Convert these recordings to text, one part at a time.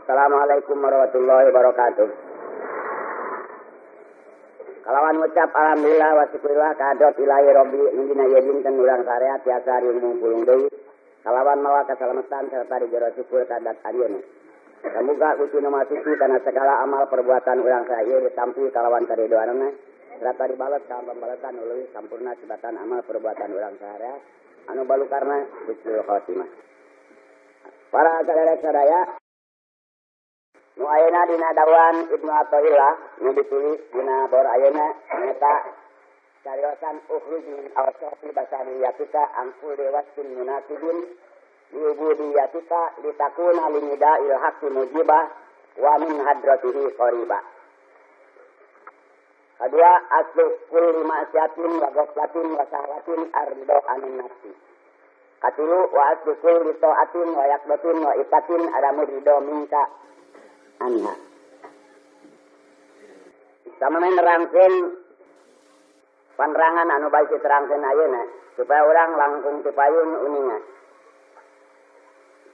Assalamualaikum warahmatullahi wabarakatuh. Kalawan ngucap alhamdulillah wa syukurillah kadot ilahi robbi dina ieu dinten urang sarea tiasa riung pulung deui kalawan mawa kasalamatan serta dijero syukur kadat anjeunna. Semoga Gusti Nu Maha Suci kana segala amal perbuatan urang saya ditampi kalawan karidoanna serta dibales ka pembalesan nu leuwih sampurna tibatan amal perbuatan urang sarea anu balukarna husnul khotimah. Para saderek sadaya nu ayeuna dina dawuhan Ibnu Athaillah nu ditulis dina bor ayeuna nyaeta cariosan ukhruj min awsafi basariyatika an kulli wasfin munasibin liubudiyatika litakuna linida'il haqqi mujibah wa min hadratihi qariba. Kedua, aslu kulli ma'siyatin wa ghaflatin wa sahwatin arridha anin nafsi. Katilu, wa aslu kulli ta'atin wa yaqbatin wa ifatin adamu ridho minka anha. Sama nerangkeun panerangan anu baik diterangkeun ayeuna supaya orang langkung tepayun uninga.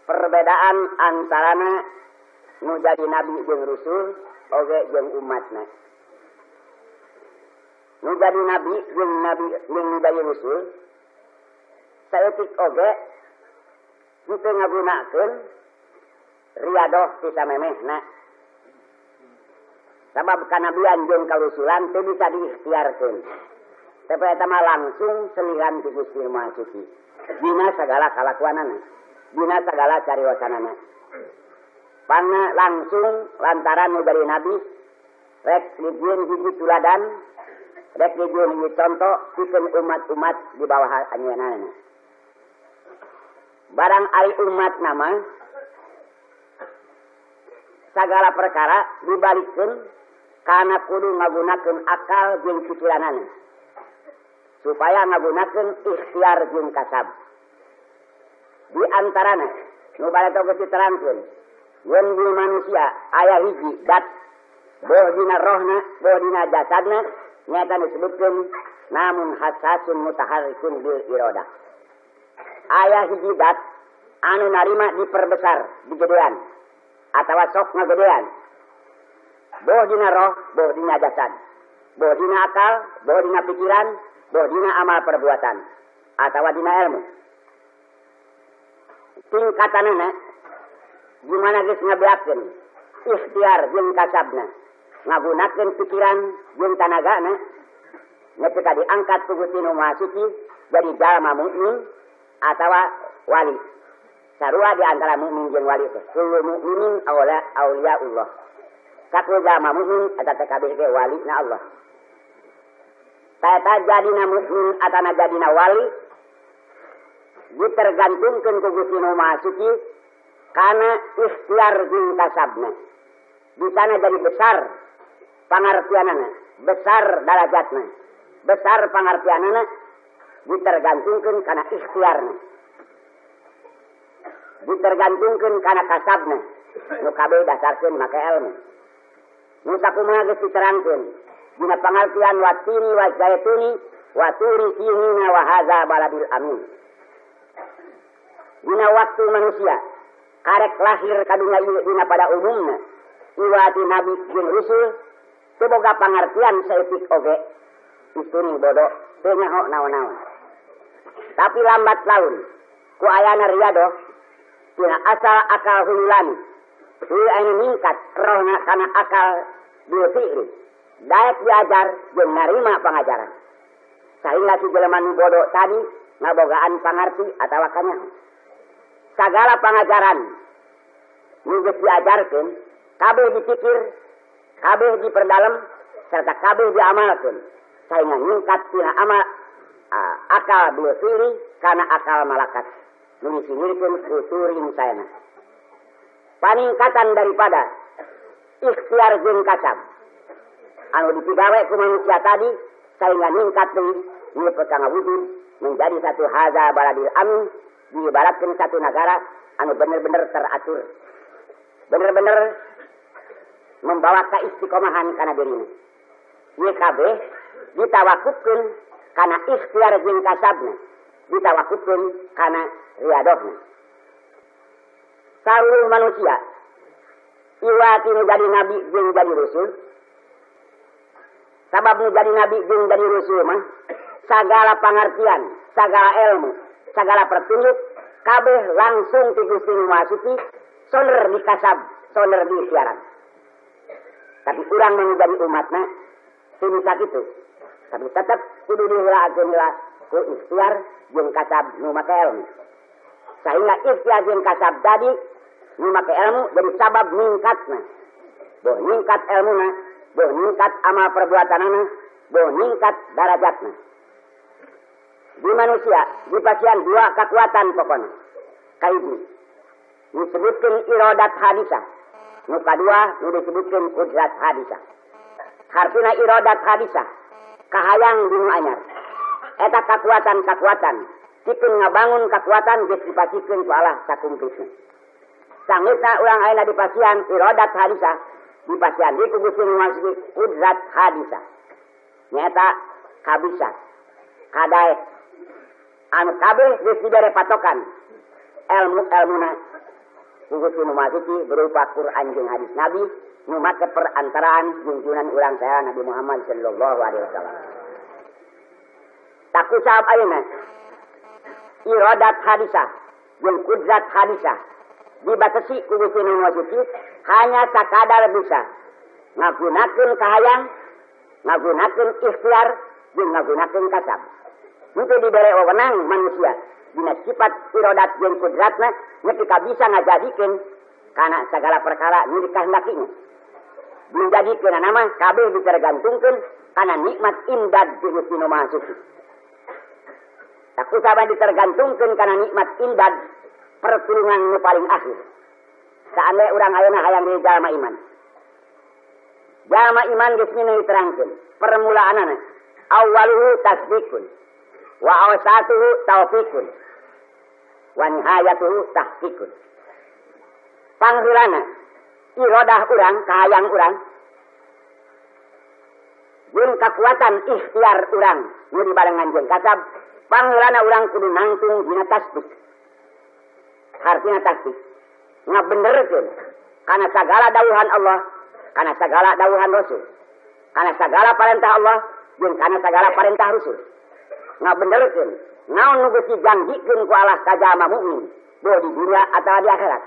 Perbedaan antarana nu jadi nabi jeung rasul oge jeung umatna. Nu jadi nabi jeung nabi jeung nu jadi rasul saeutik oge henteu ngagunakeun riadoh ti samemehna. Sabab kanabian jeung karusulan teu bisa diikhtiarkeun. Tapi eta mah langsung selihan ti Gusti Maha Suci. Dina sagala kalakuanana, dina sagala cariosanana. Pangna langsung lantaran nu jadi nabi rek dijieun hiji tuladan, rek dijieun hiji conto pikeun umat-umat di bawah anjeunna. Barang ari umat nama sagala perkara dibalikeun kana kudu ngagunakeun akal jeung pikiranana supaya ngagunakeun ikhtiar jeung kasab. Di antarana nu bade geus diterangkeun yen di manusia aya hiji dat boh dina rohna boh dina jasadna nyaeta disebutkeun namun hasasun mutaharrikun bil iradah. Aya hiji dat anu narima diperbesar digedean atawa sok ngagedean boh dina roh boh dina jasad boh dina akal boh dina pikiran boh dina amal perbuatan atawa dina ilmu. Tingkatanana gimana geus ngabeakeun ikhtiar jeung kasabna ngagunakeun pikiran jeung tanagana nepi ka diangkat ku Gusti Nu Maha Suci jadi jalma mukmin atawa wali. Sarua di antara mukmin jeung wali teh kullu mukminin awla auliaullah. Saku jalma mukmin eta teh kabeh ge wali na Allah. Saeta jadina mukmin atana jadina wali ditergantungkeun ku Gusti Nu Maha Suci kana ikhtiar jeung kasabna. Di sana jadi besar pangartianana, besar darajatna, besar pangartianana ditergantungkeun kana ikhtiarna, ditergantungkeun kana kasabna nu kabeh dasarkeun make ilmu. Nu sakumaha geus diterangkeun dina pangartian watini wa zaituni wa turi sinina wa hadza baladil amin. Dina waktu manusia karek lahir ka dunya ieu dina pada umumna iwati nabi jeung rusul teu boga pangartian saeutik oge isturi bodoh teu nyaho naon-naon. Tapi lambat laun ku ayana riadoh tina asal akal hululani tuluy anu ningkat rohna kana akal bil fi'li daek diajar jeung narima pangajaran sahingga si jelema nu bodoh tadi ngabogaan pangarti atawa kanyaho. Sagala pangajaran nu geus diajarkeun kabeh dipikir, kabeh diperdalam serta kabeh diamalkeun sahingga ningkat tina amal akal bil fi'li kana akal malakat nu disingirkeun ku turing saena. Paningkatan daripada ikhtiar jeung kasab anu dipigawe ku manusia tadi sehingga ningkat deui nepi ka ngawujud menjadi satu hadza baladil amin, diibaratkeun satu negara anu bener-bener teratur, bener-bener membawa keistiqomahan kana dirina. Ieu kabeh ditawakufkeun kana ikhtiar jeung kasabna, ditawakufkeun kana riadohna. Saluruh manusia Iwati nu jadi nabi jeung jadi rasul. Sabab nu jadi nabi jeung jadi rasul mah sagala pangartian, sagala ilmu, sagala petunjuk kabeh langsung ti Gusti Nu Maha Suci, soner dikasab, soner disiaran. Tapi urang nu jadi umatna teu bisa kitu. Tapi tetep kudu diheulakeun heula ku ikhtiar jeung kasab nu make ilmu. Sehingga ikhtiar jeung kasab tadi nu make ilmu jadi sabab ningkatna. Boh ningkat ilmuna, boh ningkat amal perbuatanana, boh ningkat darajatna. Di manusia dipasihan dua kekuatan pokona. Kahiji disebutkeun iradat hadisah. Nu kadua nu disebutkeun kudrat hadisah. Hartina iradat hadisah kahayang di nu anyar. Eta kekuatan-kekuatan pikeun ngabangun kekuatan geus dipasikeun ku Allah sakumplitna. Sangeusna urang ayeuna dipasihan iradat hadisah, dipasihan di ku Gusti Nu Maha Suci kudrat hadisah. Nyaeta kabisa, kadaek anu kabeh geus dibere patokan ilmu-ilmuna ku Gusti Nu Maha Suci berupa Quran jeung hadis Nabi nu make perantaraan junjunan urang saya Nabi Muhammad sallallahu alaihi wasallam. Tak kusab ayeuna iradat hadisah jeung kudrat hadisah dibatasi ku Gusti Nu Maha Suci hanya sakadar bisa ngagunakeun kahayang, ngagunakeun ikhtiar jeung ngagunakeun kasab. Henteu dibere wewenang manusia dina sifat iradat jeung kudratna nepi ka bisa ngajadikeun kana sagala perkara nu dikahendakinya. Menjadikeun nama kabeh ditergantungkeun kana nikmat imdad ti Gusti Nu Maha Suci. Tak usah ditergantungkeun kana nikmat imdad pertulungan nu paling akhir. Saandai urang ayeuna hayang di jalma iman. Jalma iman geus minang diterangkeun permulaanana awwaluhu tasdiqun wa awsatuhu taufiqun wa nihayatuhu tahqiqun. Pangheulana iradah urang, kahayang urang jeung kakuatan ikhtiar urang nu dibarengan jeung kasab, pangheulana urang kudu nangtung dina tasdik. Hartina tasdik ngabenerkeun kana sagala dawuhan Allah, kana sagala dawuhan Rasul, kana sagala parentah Allah jeung kana sagala parentah Rasul. Ngabenerkeun naon nu geus dijanjikeun ku Allah ka jalma mukmin boh di dunia atawa di akhirat.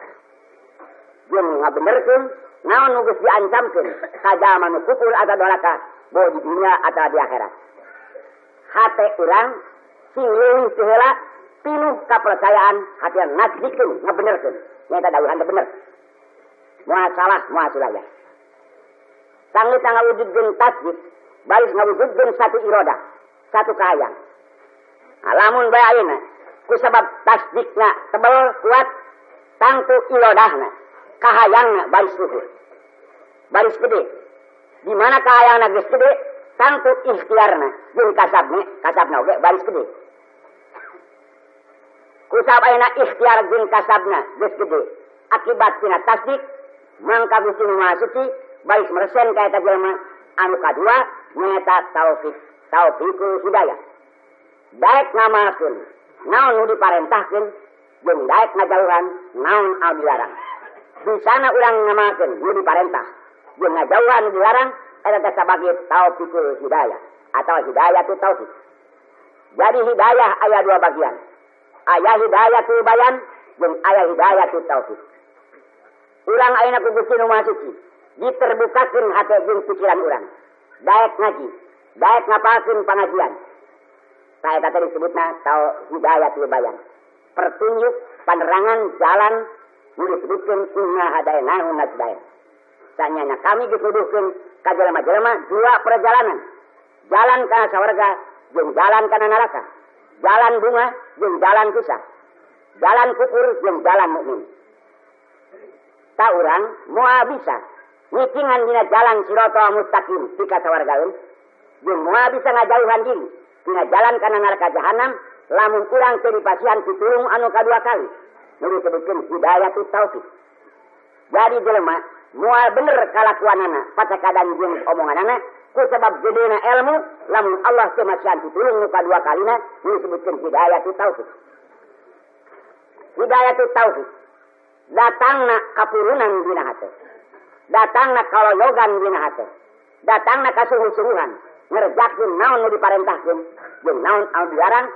Jeung ngabenerkeun naon nu geus diancamkeun ka jalma nu kufur atawa doraka boh di dunia atawa di akhirat. Hate urang sing leuwih ti heula pinuh kapercayaan hati nasdikeun ngabenerkeun nyaeta dawuhan teh bener. Moal salah, moal sulaya. Sanggeus ngawujudkeun tasdik, baris ngawujudkeun satu iradah, satu kahayang. Lamun bae ayeuna ku sabab tasdikna tebel kuat, tangtu iradahna, kahayangna baris luhur. Baris gede. Di mana kahayangna geus gede, tangtu ikhtiarna jeung kasabna, kasabna oge baris gede. Ku sabab ayeuna ikhtiar jeung kasabna geus gede, akibat tina tasdik mangka Gusti Nu Maha Suci baris meresen ka eta jelema anu kadua nyaeta taufik, taufikul hidayah. Daek ngamalkeun naon nu diparentahkeun jeung daek ngajauhan naon anu dilarang. Bisana urang ngamalkeun nu diparentah jeung ngajauhan nu dilarang eta teh sabagi taufikul hidayah atau hidayatut taufik. Jadi hidayah aya dua bagian. Aya hidayatul bayan jeung aya hidayatul taufik. Urang ayeuna ku Gusti Nu Maha Suci diterbukakeun hate jeung pikiran urang. Daek ngaji, daek ngapalkeun pangajian. Tah eta teh disebutna hidayatul bayan. Pertunjuk panerangan jalan nu disebutkeun inna hadainahu najdain. Sanyana kami geus nuduhkeun ka jelema-jelema dua perjalanan. Jalan kana sawarga jeung jalan kana neraka. Jalan bunga jeung jalan susah. Jalan kufur jeung jalan mukmin. Ta urang moal bisa ngicingan dina jalan siratal mustaqim ti ka sawargaeun jeung moal bisa ngajauhan diri dina jalan kana neraka jahanam lamun urang teu dipasihan pitulung anu kadua kali nu disebutkeun hidayatut taufik. Jadi jelema moal bener kalakuanana pacakadan jeung omonganana ku sabab gedena ilmu lamun Allah teu masihan pitulung nu kadua kalina nu disebutkeun hidayatut taufik. Hidayatut taufik datangna kapurunan dina hate. Datangna kaloyogan dina hate. Datangna kasungguh-sungguhan ngerjakeun naon nu diparentahkeun jeung naon anu dilarang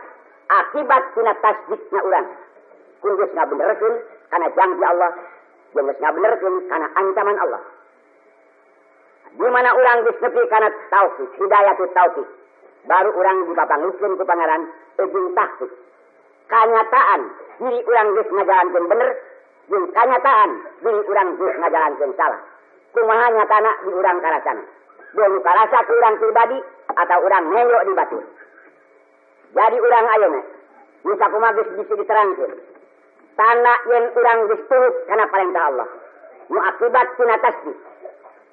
akibat tina tasdikna urang. Kun geus ngabenerkeun kana janji Allah, jeung geus ngabenerkeun kana ancaman Allah. Di mana urang geus nepi kana taufik, hidayatut taufik, baru urang dipapanggihkeun ku Pangeran jeung tahqiq. Kanyataan diri urang geus ngajalankeun bener jeung kanyataan diri urang geus ngajalankeun salah. Kumaha nyatana di urang karasana? Beuh karasa ku urang pribadi atau urang nelo di batur. Jadi urang ayeuna bisa kumaha geus bisa diterangkeun. Tanda yen urang geus turut kana parentah Allah. Nu akibat tina tasdik.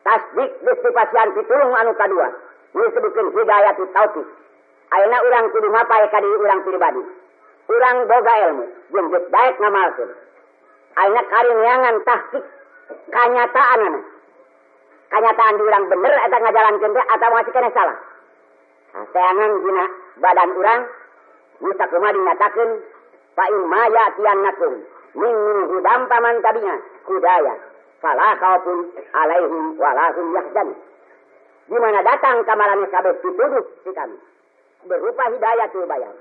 Tasdik geus dipasihan pitulung anu kadua. Nu disebutkeun hidayatut taufik. Ayeuna urang kudu mapay ka diri urang pribadi. Urang boga ilmu jeung geus daek ngamalkeun. Ayeuna karineangan tahqiq kanyataanana. Kanyataan di urang bener eta ngajalankeun teh atawa masih keneh salah. Nah, teangan dina badan urang nu sakumaha dinyatakeun fa in ma ya'tiyannakum min hudam paman tabi'a hudaya fala khaufun alaihim wala hum yahzanun. Di mana datang kamaraneh kabeh pituduh ti kami berupa hidayatul bayan.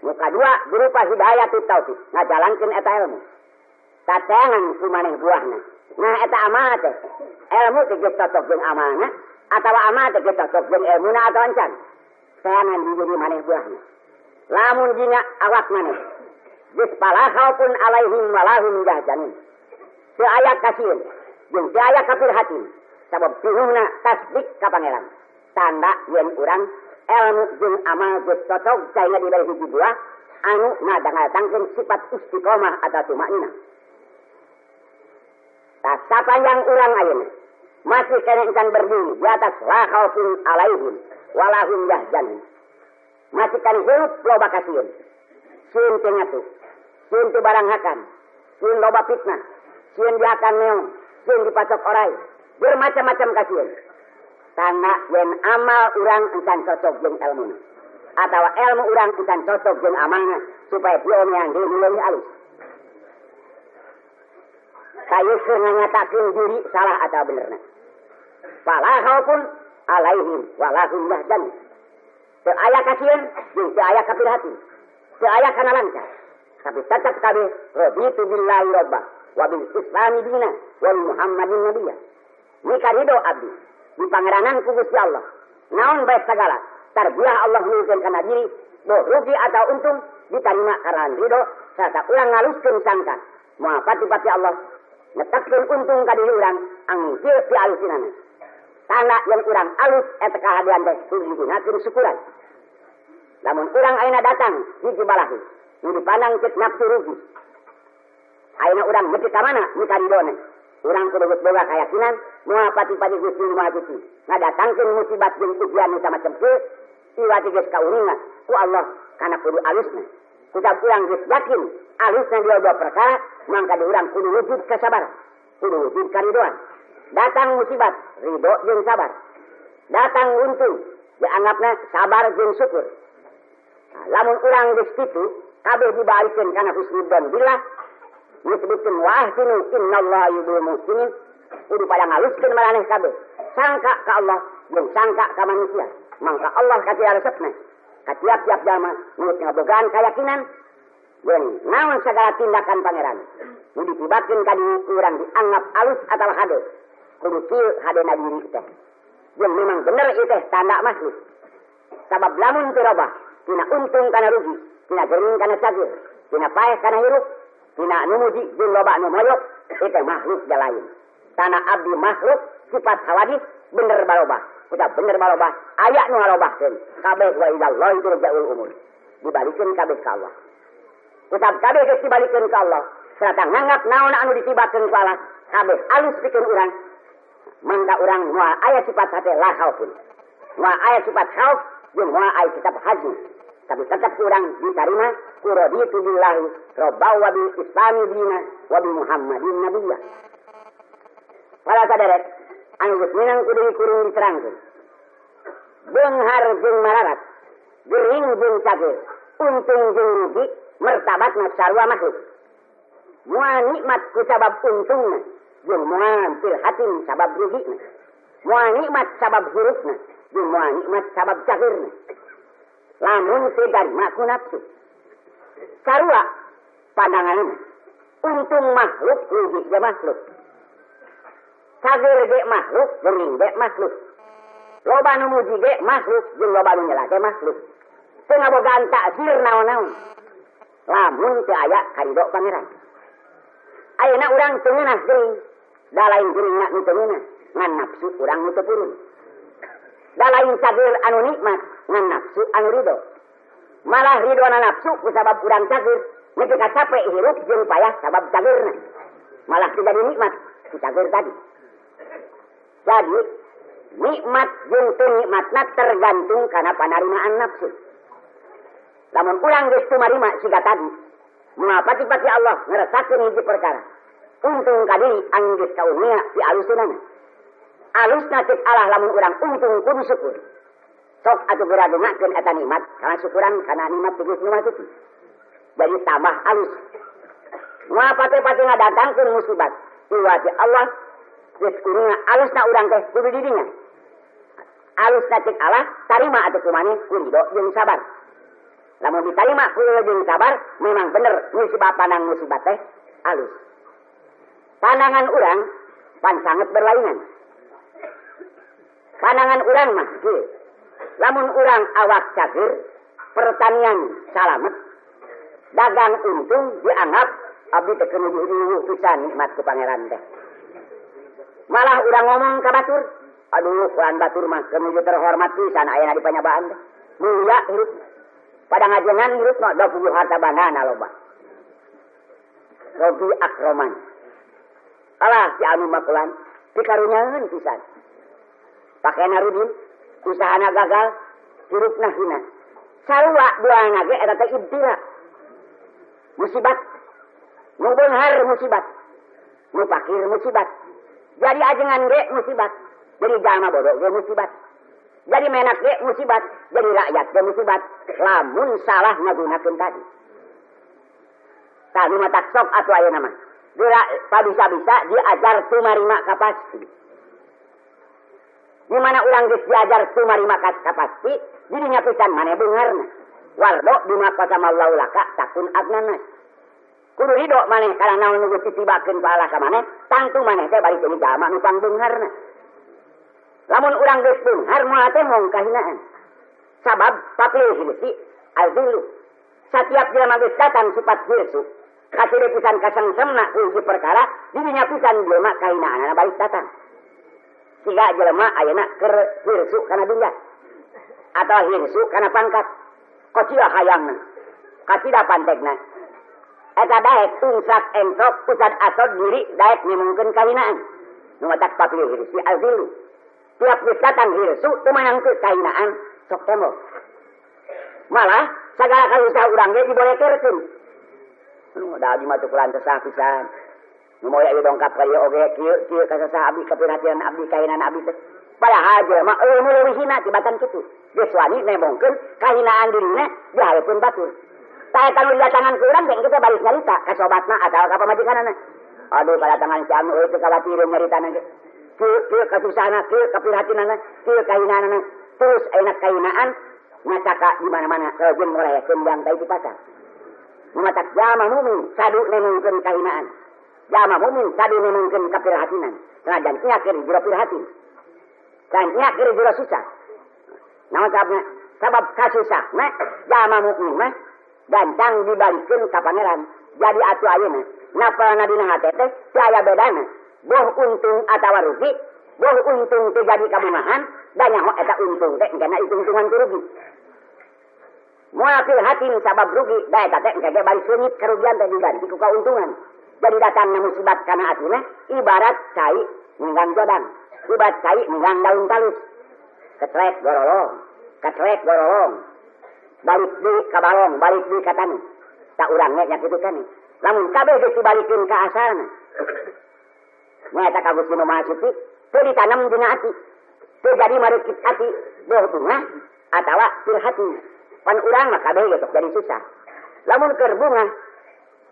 Nu kadua berupa hidayatul taufik ngajalankeun eta ilmu. Tateangan ku maneh buahna. Nah eta amal teh ilmu teh geus cocok jeung amalna atawa amal teh geus cocok jeung ilmuna atawa encan. Teangan di diri maneh buahna. Lamun dina awak maneh geus fala khaufun alaihim walahum yahzanun. Teu aya kasieun jeung teu aya kapirhatin sabab pinuhna tasdik ka Pangeran. Tanda yen urang ilmu jeung amal geus cocok saena diberi hiji buah anu ngadatangkeun sifat istiqomah atau tumakninah. Tak sapanjang urang ayeuna masih kena encan berdiri di atas la khaufun alaihim walahum yahzanun. Masih kan hirup loba kasieun. Sieun teu ngatu, sieun teu barang hakan, sieun loba fitnah, sieun diakan neong, sieun dipacok orai, bermacam-macam kasieun. Tanda yen amal urang encan cocok jeung elmuna atawa ilmu urang encan cocok jeung amalna supaya diomean deui leuwih alus. Kayu nganyatakeun diri salah atau benerna. Fala khaufun alaihim walahum yahzanun. Teu aya kasieun jeung teu aya kapirhatin. Teu aya kana lancar. Tapi tetep kabeh raditu billahi robba wa bil islami dina wa bi Muhammadin nabiyya. Mika ridho abdi di pangeranan ku Gusti Allah. Naon bae sagala tarbiyah Allah nulkeun kana diri, boh rugi atau untung diterima karena ridho serta urang ngaluskeun sangka. Moal pati-pati Allah netepkeun untung ka diri urang angkir ti alusinana. Tanda yang urang alus eta kahadean teh kudu digunakeun syukuran. Lamun urang ayeuna datang hiji balahi nu dipandang ceuk nafsu rugi. Ayeuna urang nepi ka mana mika ridona. Urang kudu geus boga kayakinan moal pati-pati Gusti Nu Maha Suci ngadatangkeun musibat jeung ujian nu samacem kieu iwati geus kauninga ku Allah kana kudu alusna. Kusab urang geus yakin alusna dua dua perkara mangka di urang kudu wujud kasabaran, kudu wujud karidoan. Datang musibat ridho jeung sabar. Datang untung dianggapna sabar jeung syukur. Nah, lamun urang geus kitu kabeh dibalikeun kana husnudzon billah disebutkeun wa ahsinu innallaha yuhibbul muhsinin kudu pada ngaluskeun maraneh kabeh. Sangka ka Allah jeung sangka ka manusia. Mangka Allah kasih resepna. Ka tiap-tiap jalma nu ngabogaan kayakinan jeung naon sagala tindakan Pangeran nu ditibakeun ka diri urang dianggap alus atawa hade kudu kieu hadena diri teh jeung memang bener ieu teh tanda makhluk sabab lamun teu robah tina untung kana rugi tina gering kana cageur tina paeh kana hirup tina nu muji jeung loba nu moyok ieu teh makhluk lain. Tanda abdi makhluk sifat hawadis bener barobah. Udah bener barobah aya nu ngarobahkeun kabeh wa ilallahi turja'ul umur dibalikeun kabeh ka Allah. Utab kabeh geus dibalikeun ka Allah serta nganggap naon anu ditibakeun ku Allah kabeh alus pikeun urang mangka urang moal aya sifat hate la khaufun moal aya sifat khauf jeung moal aya sifat hazin tapi tetap urang ditarima ku raditu billahi rabba wa bil islami dina wa bi Muhammadin nabiyya. Para saderek anu geus minang kudu kuring diterangkeun beunghar jeung mararat gering jeung cageur untung jeung rugi martabatna sarua makhluk. Moal nikmat ku sabab untungna Jeung moal prihatin sabab rugina. Moal nikmat sabab hirupna, jeung moal nikmat sabab cageurna. Lamun teu darima ku nafsu. Sarua pandanganna. Untung makhluk, rugi ge makhluk. Cager ge makhluk, gering ge makhluk. Loba nu muji ge makhluk, jeung loba nu nyela ge makhluk. Teu ngabogaan takzir naon-naon. Lamun teu aya karido pangeran. Ayeuna urang teu ngeunah gering. Da lain geringna nu teu ngeunah, ngan nafsu urang nu teu purun. Da lain cager anu nikmat, ngan nafsu anu rido. Malah ridona nafsu kusabab urang cager, nepi ka capek hirup jeung payah sabab cagerna. Malah teu jadi nikmat ku cager tadi. Jadi nikmat jeung teu nikmatna tergantung kana panarimaan nafsu. Lamun urang geus tumarima siga tadi, moal pati-pati Allah ngeresakeun hiji perkara. Untung ka diri anu geus kaunia ti alusunana. Alusna cek Allah lamun urang untung kudu syukur. Sok atuh geura dengakeun eta nikmat kana syukuran kana nikmat ti Gusti Maha Suci. Jadi tambah alus. Moal pati-pati ngadatangkeun musibat. Iwati Allah geus kuninga alusna urang teh kudu didinya. Alusna cek Allah tarima atuh kumaneh ku ridho jeung sabar. Lamun ditarima ku ridho jeung sabar memang bener musibah pandang musibah teh alus. Pandangan urang pan sangat berlainan. Pandangan urang mah kieu. Lamun urang awak cager, pertanian salamet, dagang untung dianggap abdi teh kenuduh pisan nikmat ku pangeran teh. Malah urang ngomong ka batur, aduh kuan batur mah kenuju terhormat pisan ayeuna di panyabaan teh. Mulia hirup. Pada ngajengan hirup mah da puguh harta bandana loba. Robi akroman. Alah si anu makulan pikarunyaeun pisan. Pakena rudin, usahana gagal, hirupna hina. Sarua duana ge eta teh ibtila. Musibat. Nu beunghar musibat. Nu pakir musibat. Jadi ajengan ge musibat. Jadi jalma bodoh ge musibat. Jadi menak ge musibat, jadi rakyat ge musibat. Lamun salah ngagunakeun tadi. Tah nu matak sok atuh ayeuna mah. Geura pabisa-bisa diajar tumarima ka pasti. Di mana urang geus diajar tumarima ka pasti, dirinya pisan maneh beungharna. Wardo bima qasamallahu laka takun agnanas. Kudu ridho maneh kana naon nu geus ditibakeun ku Allah ka maneh, tangtu maneh teh bari jadi jalma nu pangbeungharna. Lamun urang geus beunghar moal teh mong kahinaan. Sabab papilih hirsi azilu. Satiap jelema geus datang sifat hirsu, katire pisan kasengsemna ku hiji perkara, dirinya pisan jelema kahinaanana balik datang. Siga jelema ayeuna keur hirsu kana dunya atawa hirsu kana pangkat. Kocila hayangna, kacida pantegna. Eta daek tungsak entrok pusat asod diri daek nyemungkeun kahinaan. Nu matak papilih hirsi azilu. Tiap geus datang hirsu teu manangkeun kahinaan sok tembok. Malah sagala kasusah urang ge dibolekerkeun. Nu da abdi mah teu kulan sesah pisan. Nu moal ieu dongkap ka ieu oge kieu kieu kasesah abdi kapirhatian abdi kahinaan abdi teh. Padahal jelema eueuh nu leuwih hina tibatan kitu. Geus wani nembongkeun kahinaan dirina dihareupeun batur. Tah eta nu didatangan ku urang teh engke teh baris nyarita ka sobatna atawa ka pamajikanana. Aduh kadatangan si anu eueuh teu kawatireun nyaritana ge. Kieu kieu kasusahna, kieu kapirhatinana, kieu kahinaanana. Terus ayeuna kahinaan ngacaka di mana-mana jeung ngorekeun jang tai di pasar. Matak jalma mukmin sadu nemongkeun kahinaan. Jalma mukmin sadu nemongkeun kapirhatinan. Sanajan nya keur jero pirhatin. Kan nya keur jero susah. Naon sababna? Sabab kasusahna jalma mukmin mah gancang dibalikeun ka pangeran. Jadi atuh ayeuna napalna dina hate teh teu aya bedana. Boh untung atawa rugi, boh untung teu jadi kabungahan, da nyaho eta untung teh engkena hitung-hitungan ku rugi. Moal prihatin sabab rugi, da eta teh engke ge balik leungit kerugian teh diganti ku kauntungan. Jadi datangna musibat kana atina ibarat cai ninggang jodang, ibarat cai ninggang daun talus. Ketrek gorolong, ketrek gorolong. Balik deui ka balong, balik deui ka taneuh. Tak urang ge nya kitu keneh. Lamun kabeh geus dibalikeun ka asalna. Nya eta ka Gusti Nu Maha Suci teu ditanam dina ati. Teu jadi mareukit ati, boh bungah atawa pirhatin. Pan urang mah kabeh ge sok jadi susah. Lamun keur bungah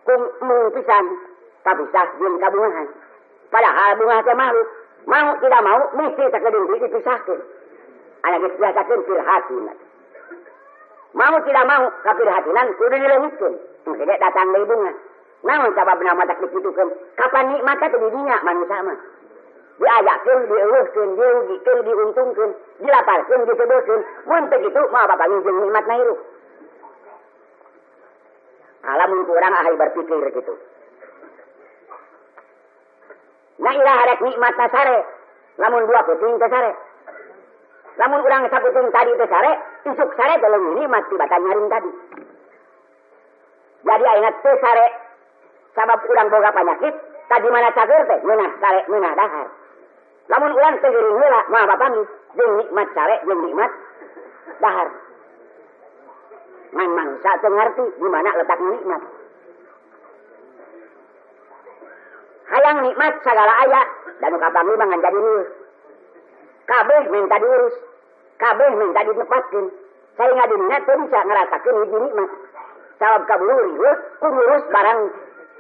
kum mung pisan kapisah jeung kabungahan. Padahal bunga teh makhluk. Mau tidak mau mesti sakedeung deui dipisahkeun. Aya geus biasakeun pirhatin. Mau tidak mau kapirhatinan kudu dileungitkeun. Engke datang deui bunga. Naon sababna matak dikitukeun? Kapan nikmat teh di dinya manusia mah. Diayakeun, dieuweuhkeun, dirugikeun, diuntungkeun, dilaparkeun, disebeukeun. Mun teu kitu mah bapak jeung nikmatna hirup. Alamun kurang ahli berpikir gitu. Nah ilah harek nikmatna sare. Lamun dua puting teh sare. Lamun urang saputing tadi teh sare, isuk sare teh leungit nikmat tibatan nyaring tadi. Jadi ayeuna teu sare sabab urang boga panyakit, tadi mana cager teh ngeunah sare ngeunah dahar. Lamun urang teu geuring heula moal bapanggih jeung nikmat sare jeung nikmat dahar. Ngan manusia teu ngarti di mana letak nikmat. Hayang nikmat sagala aya dan nu kapanggih mah ngan jadi riweuh. Kabeh minta diurus, kabeh minta ditepatkeun. Sainga dunia teu bisa ngarasakeun hiji nikmat. Sabab kaburu riweuh ku ngurus barang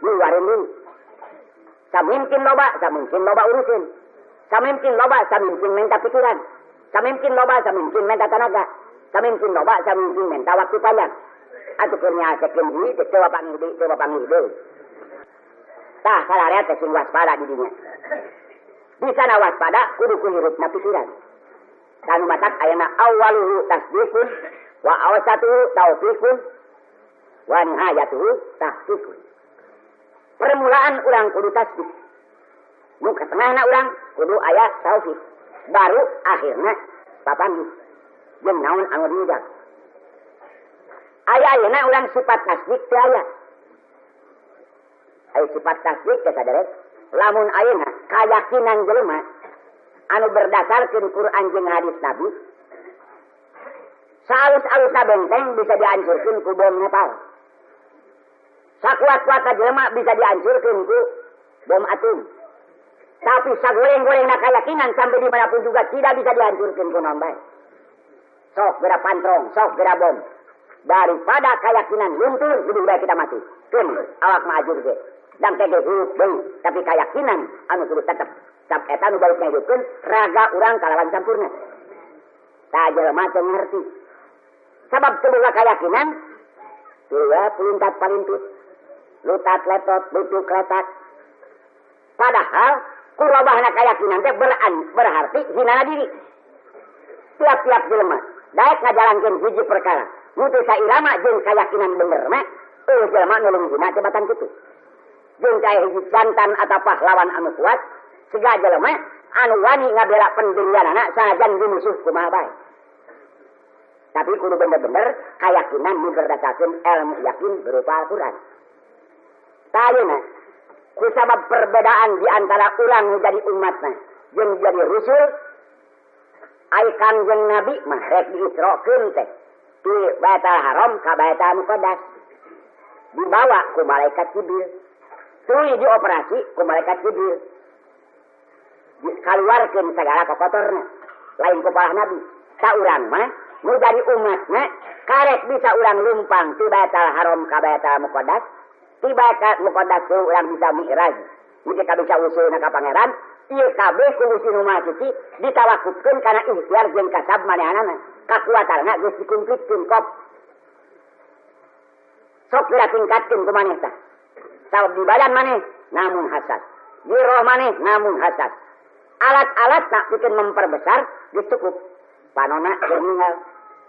luareun deui. Samimkin loba, samimkin loba uruseun. Samimkin loba, samimkin minta pikiran. Samimkin loba, samimkin minta tenaga. Samimkin loba, samimkin minta waktu panjang. Atuh keur nyasekeun deui teh teu bapanggih deui, teu bapanggih deui. Tah sararea teh sing waspada di dinya. Bisa na waspada kudu ku hirupna pikiran. Kanu matak ayeuna awwaluhu tasdiqun wa awsatuhu taufiqun wa nihayatuhu tahqiqun. Permulaan urang kudu tasdik. Nu katengahna urang kudu aya taufik. Baru akhirna papanggih. Jeung naon anu diujag. Aya ayeuna urang sifat tasdik teu aya. Aya sifat tasdik teh saderek. Lamun ayeuna kayakinan jelema anu berdasarkeun Quran jeung hadis Nabi, saalus-alusna benteng bisa dihancurkeun ku bom napal. Sakuat-kuatna jelema bisa dihancurkeun ku bom atom. Tapi sagoreng-gorengna keyakinan sampai dimanapun juga tidak bisa dihancurkeun ku naon bae. Sok geura pantrong, sok geura bom. Daripada keyakinan luntur, lebih baik kita mati. Keun awak mah ajur ge. Dan teh hirup deui, tapi keyakinan anu kudu tetep. Sab eta nu balik ngahidupkeun raga urang kalawan sampurna. Tah jelema teu ngarti. Sabab teu boga keyakinan, tuluy puluntat palintut, lutat letot, lutuk letak. Padahal kurobahna keyakinan teh berarti hinana diri. Tiap-tiap jelema daek ngajalankeun hiji perkara, nu teu sairama jeung keyakinan bener mah, eueuh jelema nu leuwih hina tebatan kitu. Jeung kae hiji jantan atau pahlawan anu kuat, siga jelema anu wani ngabela pendirianana sanajan dimusuh kumaha bae. Tapi kudu bener-bener keyakinan nu berdasarkeun ilmu yakin berupa Al-Qur'an. Tah kusabab perbedaan di antara urang nu jadi umatna jeung jadi rusul, ai Kangjeng Nabi mah rek diisrokeun teh ti Baitul Haram ka Baitul Muqaddas. Dibawa ku malaikat Jibril. Tuluy dioperasi ku malaikat Jibril. Dikaluarkeun sagala kokotorna. Lain ku palah Nabi. Ta urang mah nu jadi umatna karek bisa urang lumpang ti Baitul Haram ka Baitul Muqaddas. Ti Baitul Muqaddas ku urang bisa mi'raj. Mun ka bisa usulna ka pangeran, ieu kabeh ku Gusti Nu Maha Suci ditawakufkeun kana ikhtiar jeung kasab manehanana. Kakuatanna geus dikumplitkeun kop. Sok geura tingkatkeun ku maneh tah. Sabab di badan maneh namun hasad, di roh maneh namun hasad. Alat-alat nak bikin memperbesar geus cukup. Panona keur ninggal,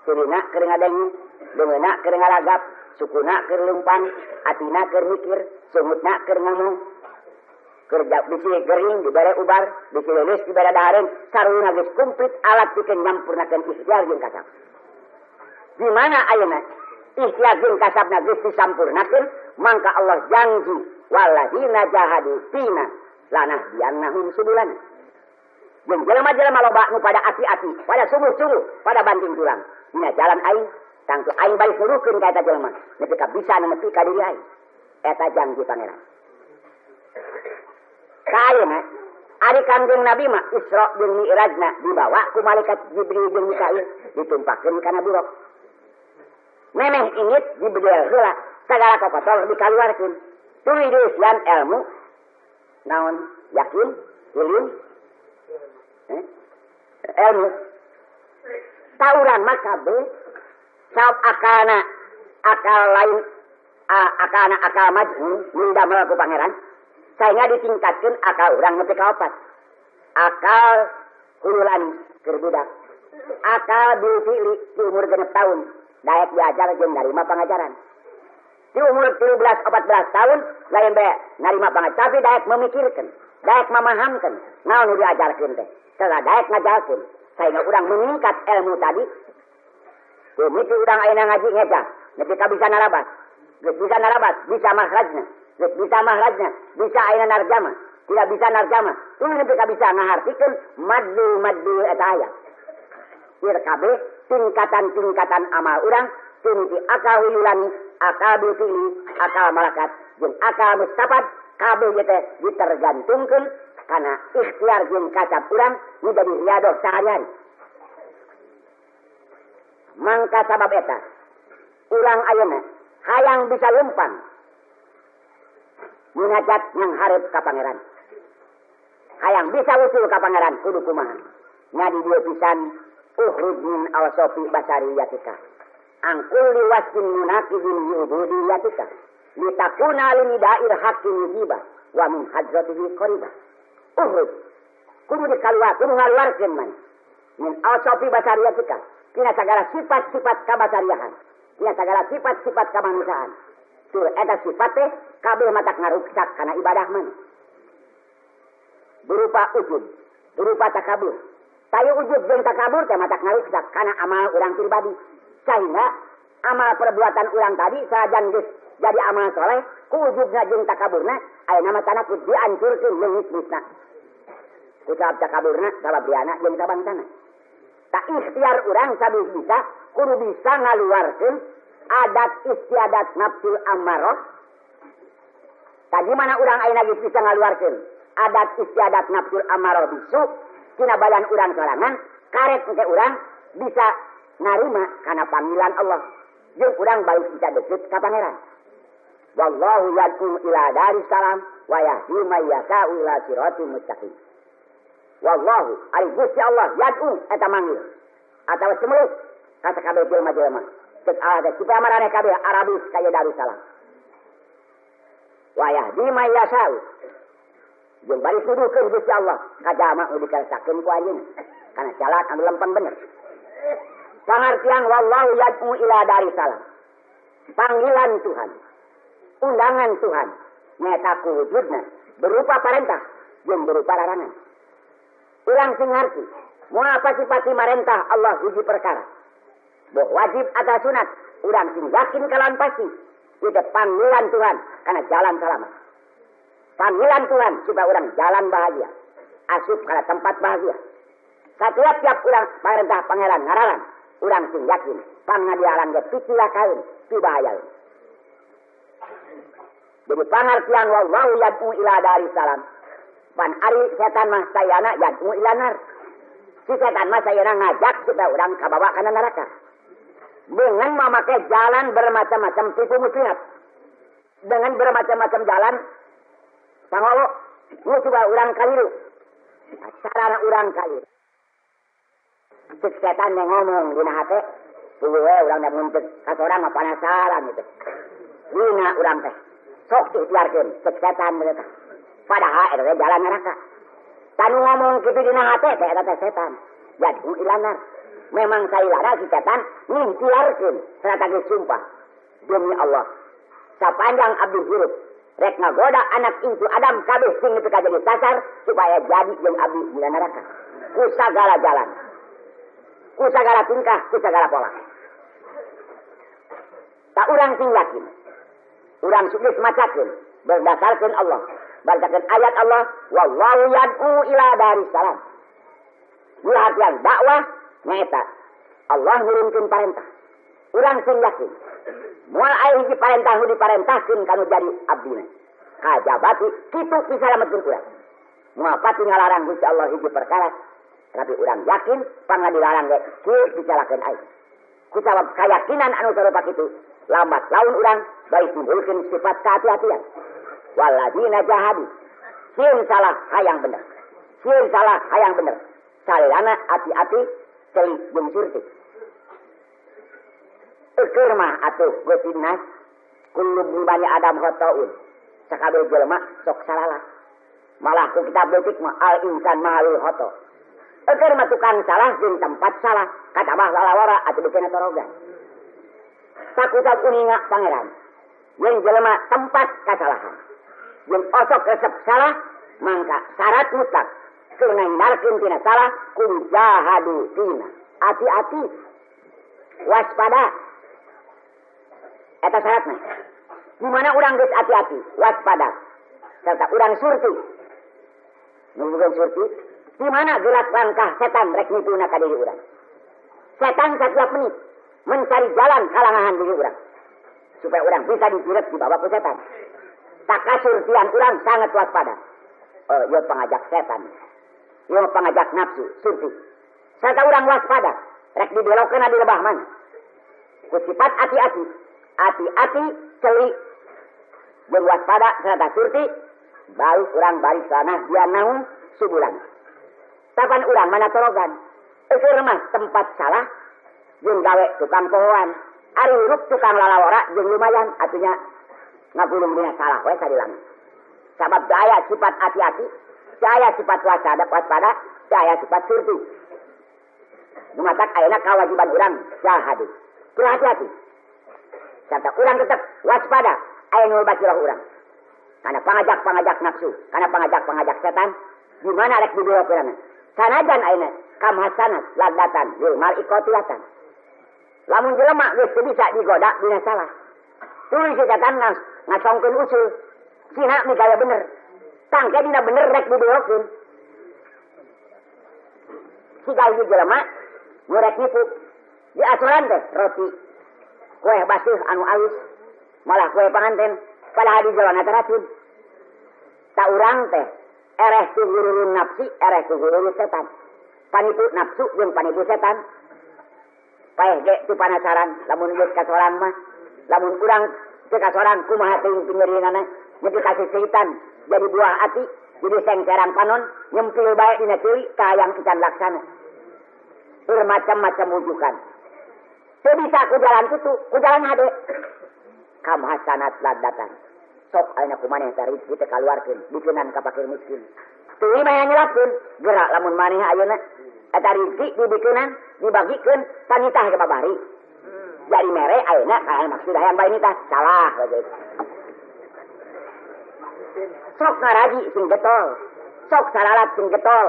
sirina keur ngadengi, deungeuna keur ngalagap, sukuna keur leumpang, atina keur mikir, sungutna keur ngomong. Kerja bisi gering dibere ubar, bisi leuleus dibere dahareun, saruna geus kumplit alat pikeun nyampurnakeun ikhtiar jeung kasab. Di mana ayeuna ikhtiar jeung kasabna geus disampurnakeun, mangka Allah janji walladzina jahadu fina lanahdiyannahum subulana. Jeung jelema-jelema loba nu pada ati-ati, pada sungguh-sungguh, pada banting tulang. Dina jalan aing, tangtu aing balik nuruhkeun ka eta jelema, nepi ka bisa nepi ka diri aing. Eta janji pangeran. Ka ayeuna ari Kangjeng Nabi mah Isra jeung Mi'rajna dibawa ku malaikat Jibril jeung Mikail ditumpahkeun kana buruk. Memeh ingit dibedel heula, sagala kokotor dikaluarkeun. Tuluy diusian ilmu Naon yakin, ilim, ilmu. Tauran mah kabeh sabab akalna akal lain akalna akal majnun nu ku pangeran sehingga ditingkatkeun akal urang nepi ka opat. Akal hululani keur budak. Akal bil fi'li di umur 6 tahun daek diajar jeung narima pangajaran. Di umur 13 14 tahun lain bae narima pangajaran tapi daek memikirkeun, daek memahamkeun naon nu diajarkeun teh. Salah daek ngajarkeun sehingga urang meningkat ilmu tadi. Mimiti urang ayeuna ngaji ngejah, nepi ka bisa narabas. Geus bisa narabas, bisa makhrajna. Geus bisa makhrajna, bisa ayeuna narjamah. Tidak bisa narjamah, tuluy nepi ka bisa ngahartikeun madlu-madlu eta aya. Ieu kabeh tingkatan-tingkatan amal urang tinggi akal huyulani, akal bil fi'li, akal malakat, jeung akal mustafad kabeh ieu teh ditergantungkeun kana ikhtiar jeung kasab urang nu jadi riadoh sehari-hari. Mangka sabab eta urang ayeuna hayang bisa lempang munajat yang hareup ka pangeran. Hayang bisa usul ka pangeran kudu kumaha? Nya di dieu pisan ukhruj min awsafi basariyatika. Angkul liwasfin munaqidin yubudiyatika. Litakuna linida'il haqqi mujiba wa min hadratihi qariba. Ukhruj kudu dikaluar, kudu ngaluarkeun man min awsafi basariyatika. Tina sagala sifat-sifat kabasariahan, tina sagala sifat-sifat kamanusiaan. Tur eta sifat teh kabeh matak ngaruksak kana ibadah man. Berupa ujub, berupa takabur. Tayu ujub jeung takabur teh matak ngaruksak kana amal urang pribadi. Sehingga amal perbuatan urang tadi saajan geus jadi amal soleh, ku ujubna jeung takaburna ayeuna mah tanah kudu dihancurkeun leungit-leungitna. Ku sabab takaburna, sabab diana jeung sabangsana. Tak ikhtiar urang sabih bisa kudu bisa ngaluarkeun adat istiadat nafsu ammaroh. Tadi mana urang ayeuna geus bisa ngaluarkeun adat istiadat nafsu ammaroh bisu tina badan urang sorangan, karek engke urang bisa narima kana panggilan Allah jeung urang balik bisa deket ka pangeran. Wallahu yad'u ila daris salam wa yahdi may yasha'u ila siratal mustaqim. Wallahu ari Gusti Allah yad'u eta manggil atawa cemeluk ka sakabeh jelema-jelema. Cek Allah teh supaya maraneh kabeh arabis ka ieu Darussalam. Wa yahdi may yasha'u jeung bari nuduhkeun Gusti Allah ka jalma nu dikaresakeun ku anjeunna kana jalan anu lempeng bener. Pangartian wallahu yad'u ila darissalam. Panggilan Tuhan, undangan Tuhan nyaeta kuwujudna berupa parentah jeung berupa larangan. Urang sing ngarti moal pasti-pasti marentah Allah hiji perkara. Boh wajib atau sunat, urang sing yakin kalawan pasti ieu teh panggilan Tuhan kana jalan selamat. Panggilan Tuhan supaya urang jalan bahagia, asup kana tempat bahagia. Satiap-tiap urang parentah pangeran ngararan, urang sing yakin pangadialan ge picilakaeun, pibahayaeun. Jadi pangartian wallahu yad'u ila darissalam. Pan ari setan mah sayana yad'u ila nar. Si setan mah sayana ngajak supaya urang kabawa kana neraka. Dengan memakai jalan bermacam-macam tipu muslihat. Dengan bermacam-macam jalan pangolo nu supaya urang kaliru. Sarana urang kaliru. Cek setan yang ngomong dina hate, tuluy we urang da ngumpet ka sorang mah panasaran gitu. Dina urang teh sok ikhtiarkeun cek setan mereka. Padahal eta teh jalan neraka. Tanu ngomong kitu dina hate teh eta teh setan. Yad'u ila nar. Memang sailana si setan ngikhtiarkeun strategi sumpah demi Allah. Sapanjang abdi hirup rek ngagoda anak incu Adam kabeh sing nepi ka jadi sasar supaya jadi jeung abdi dina neraka. Ku sagala jalan, ku sagala tingkah, ku sagala pola. Tak urang sing yakin. Urang sukses macakeun berdasarkan Allah, berdasarkan ayat Allah, wallahu yad'u ila darissalam. Artian dakwah nyaeta Allah nurunkeun parentah. Urang sing yakin. Moal aya hiji parentah nu diparentahkeun kanu jadi abdina. Kajabati kitu pisalametkeun urang. Moal pati ngalarang Gusti Allah hiji perkara, tapi urang yakin pangadilarang ge kieu dicalakeun aing. Kusabab kayakinan anu sarupa kitu, lambat laun urang baik timbulkeun sifat kehati-hatian. Walladzina jahadu Sieun salah hayang bener. Sieun salah hayang bener. Salana ati-ati ceuli jeung surti. Eukeun mah atuh geutingna kullu bani Adam khotoun. Sakabeh jelema sok salalah. Malah ku kitab leutik mah al insan mahalul khoto. Eukeun mah tukang salah jeung tempat salah. Katabah lalawara atuh beukeuna torogan. Takutan uninga pangeran. Jeung jelema tempat kasalahan. Jeung osok resep salah mangka syarat mutlak keur ngahindarkeun tina salah kudu jahadu tina. Hati-hati. Waspada. Eta syaratna. Di mana urang geus hati-hati, waspada. Serta urang surti. Nunggukeun surti, di mana gerak langkah setan rek nituna ka diri urang. Setan setiap menit mencari jalan kalangahan diri urang. Supaya urang bisa dijiret di bawah ku setan. Takasurtian urang sangat waspada. Oh, ieu pangajak setan. Ieu pangajak nafsu, surti. Serta urang waspada, rek dibelokkeun di lebah mana. Ku sifat hati-hati, hati-hati celi jeung waspada serta surti, baru urang balik tanah dia naung subulan. Tapan urang mana torogan. Eueuh mah tempat salah jeung gawe tukang pohoan. Ari hirup tukang lalawara jeung lumayan atunya ngagulung dina salah we sadilang. Sabab daya sifat hati-hati, daya sifat waspada, daya sifat surti. Numatak ayeuna kawajiban urang jahadu. Berhati-hati. Serta urang tetap waspada aya nu basiroh urang. Karena pangajak-pangajak nafsu, karena pangajak-pangajak setan, di mana rek dibelokkeunana. Sanajan ayeuna kam hasanat ladatan lil mar'i qatilatan. Lamun jelema geus teu bisa digoda dina salah. Tuluy si setan ngasongkeun usul. Sina migawe bener. Tangke dina bener rek dibelokkeun. Siga hiji jelema nu rek nipu. Di asuran teh roti kue basuh anu alus, malah kue panganten, padahal di jalan eta racun. Tak urang teh ereh ku gururun nafsi, ereh ku gururun setan. Panipu nafsu jeung panipu setan. Paeh ge tu panasaran, lamun geus kasorang mah, lamun urang teu kasorang kumaha teuing pinyerianana, nepi ka sisiritan jadi buah ati, jadi sengkerang panon, nyempil bae dina ceuli ka hayang encan laksana. Bermacam-macam wujukan. Teu bisa ku jalan kitu, ku jalan hade. Kam hasanat ladatan. Sok ayeuna ku maneh teh rezeki teh kaluarkeun, bikeunan ka fakir miskin. Teuing mah nyelapkeun, gerak lamun maneh ayeuna eta rezeki dibikeunan, dibagikeun panitah ke babari. Jadi mere ayeuna ka maksud hayang bae nitah, salah we gitu. Sok ngaraji sing getol, sok saralat sing getol.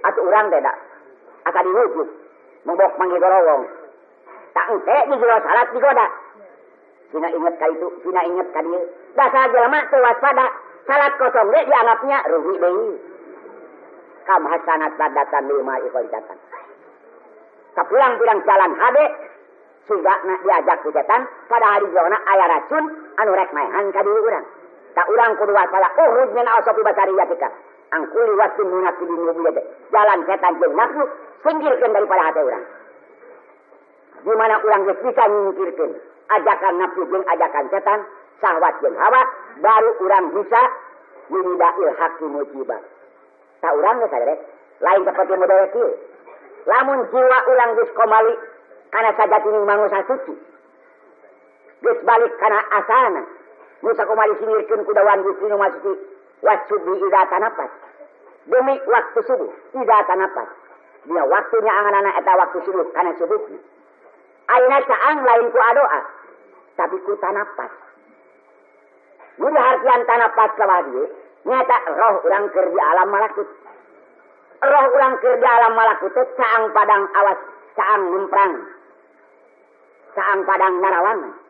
Atuh urang teh da asa diwujud, mobok manggih gorowong. Tak engke di jero salat digoda. Sina inget ka itu, sina inget ka dieu. Dasar jelema teu waspada, salat kosong ge dianggapnya rugi deui. Kam hasanat ladatan lil mar'i qailatan. Sapirang-pirang jalan hade sugana diajak ku setan pada hari jona aya racun anu rek maehan ka diri urang. Tak urang kudu waspada, ukhruj min awsafi basariyatika. Angkuli wasin munakidin wubiyate. Jalan setan jeung nafsu singkirkeun daripada hati urang. Di mana urang geus bisa nyingkirkeun ajakan nafsu jeung ajakan setan, syahwat jeung hawa, baru urang bisa minida'il haqqi mujibah. Tak urang geus sadere, lain seperti model kieu. Lamun jiwa urang geus komali kana sajatine manusia suci. Geus balik kana asalna. Nu sakumaha disingirkeun ku dawan Gusti nu Maha Suci, wasubi idza tanaffas. Demi waktu subuh idza tanaffas. Dina waktunya anganana eta waktu subuh kana subuhna. Ayeuna caang lain ku adoa, tapi ku tanaffas. Nu dihartian tanaffas ka dieu, nyata roh urang keur di alam malakut. Roh urang keur di alam malakut teh caang padang awas, caang nemprang. Caang padang narawangan.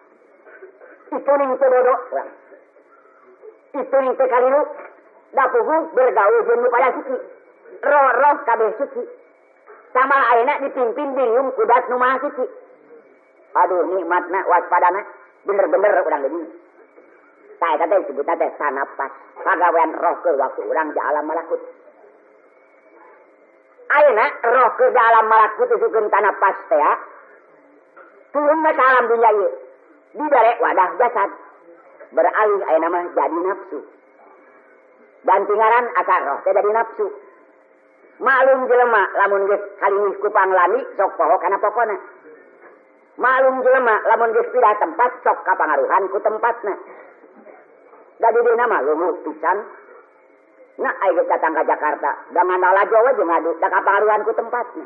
Itu ning teu bodoh urang. Itu ning teu kaliru, dapugu bergaul jeung nu pada suci. Roh-roh kabeh suci. Sama ayeuna dipimpin dirium ku dat nu maha suci. Aduh nikmatna waspadana bener-bener urang deui. Tah eta teh disebutna teh tanapas, pagawean roh ke waktu urang di alam malakut. Ayeuna roh ke di alam malakut disukeun tanapas teh ya. Turun ka alam dunya ieu. Dibere wadah jasad. Beralih ayeuna mah jadi nafsu. Ganti ngaran asal roh teh jadi nafsu. Maklum jelema lamun geus kalingih ku panglami sok poho kana pokona. Maklum jelema lamun geus pindah tempat sok kapangaruhan ku tempatna. Da di dina mah lumuh pisan. Nah ai geus datang ka Jakarta, da ngandala Jawa jeung ngadu da kapangaruhan ku tempatna.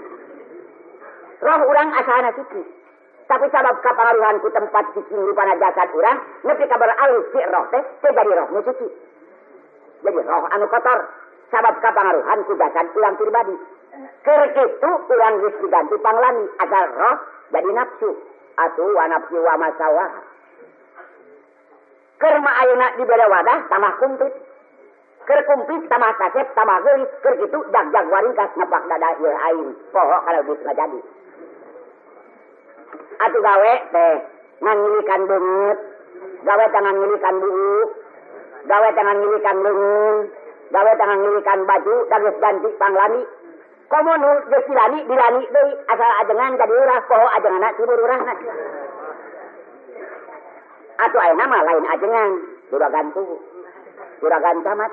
Roh urang asalna suci. Tapi sabab kapangaruhan ku tempat cicing rupana jasad urang nepi ka beralih si roh teh teu jadi roh nu suci. Jadi roh anu kotor sabab kapangaruhan ku jasad urang pribadi. Keur kitu urang geus diganti panglami asal roh jadi nafsu atuh wa nafsi wa masawah. Keur mah ayeuna dibere wadah tambah kumplit. Keur kumplit tambah kasep tambah geulis keur kitu jag-jag waringkas nepak dada ieu aing poho kana geus ngajadi. Atuh gawe teh ngangilikan beungeut, gawe teh ngangilikan buuk, gawe teh ngangilikan leungeun, gawe teh ngangilikan baju, da geus ganti panglami. Komo nu geus dilani, dilani deui asal ajengan jadi urah, poho ajenganna tibur urahna. Atuh ayeuna mah lain ajengan, juragan tubuh, juragan camat.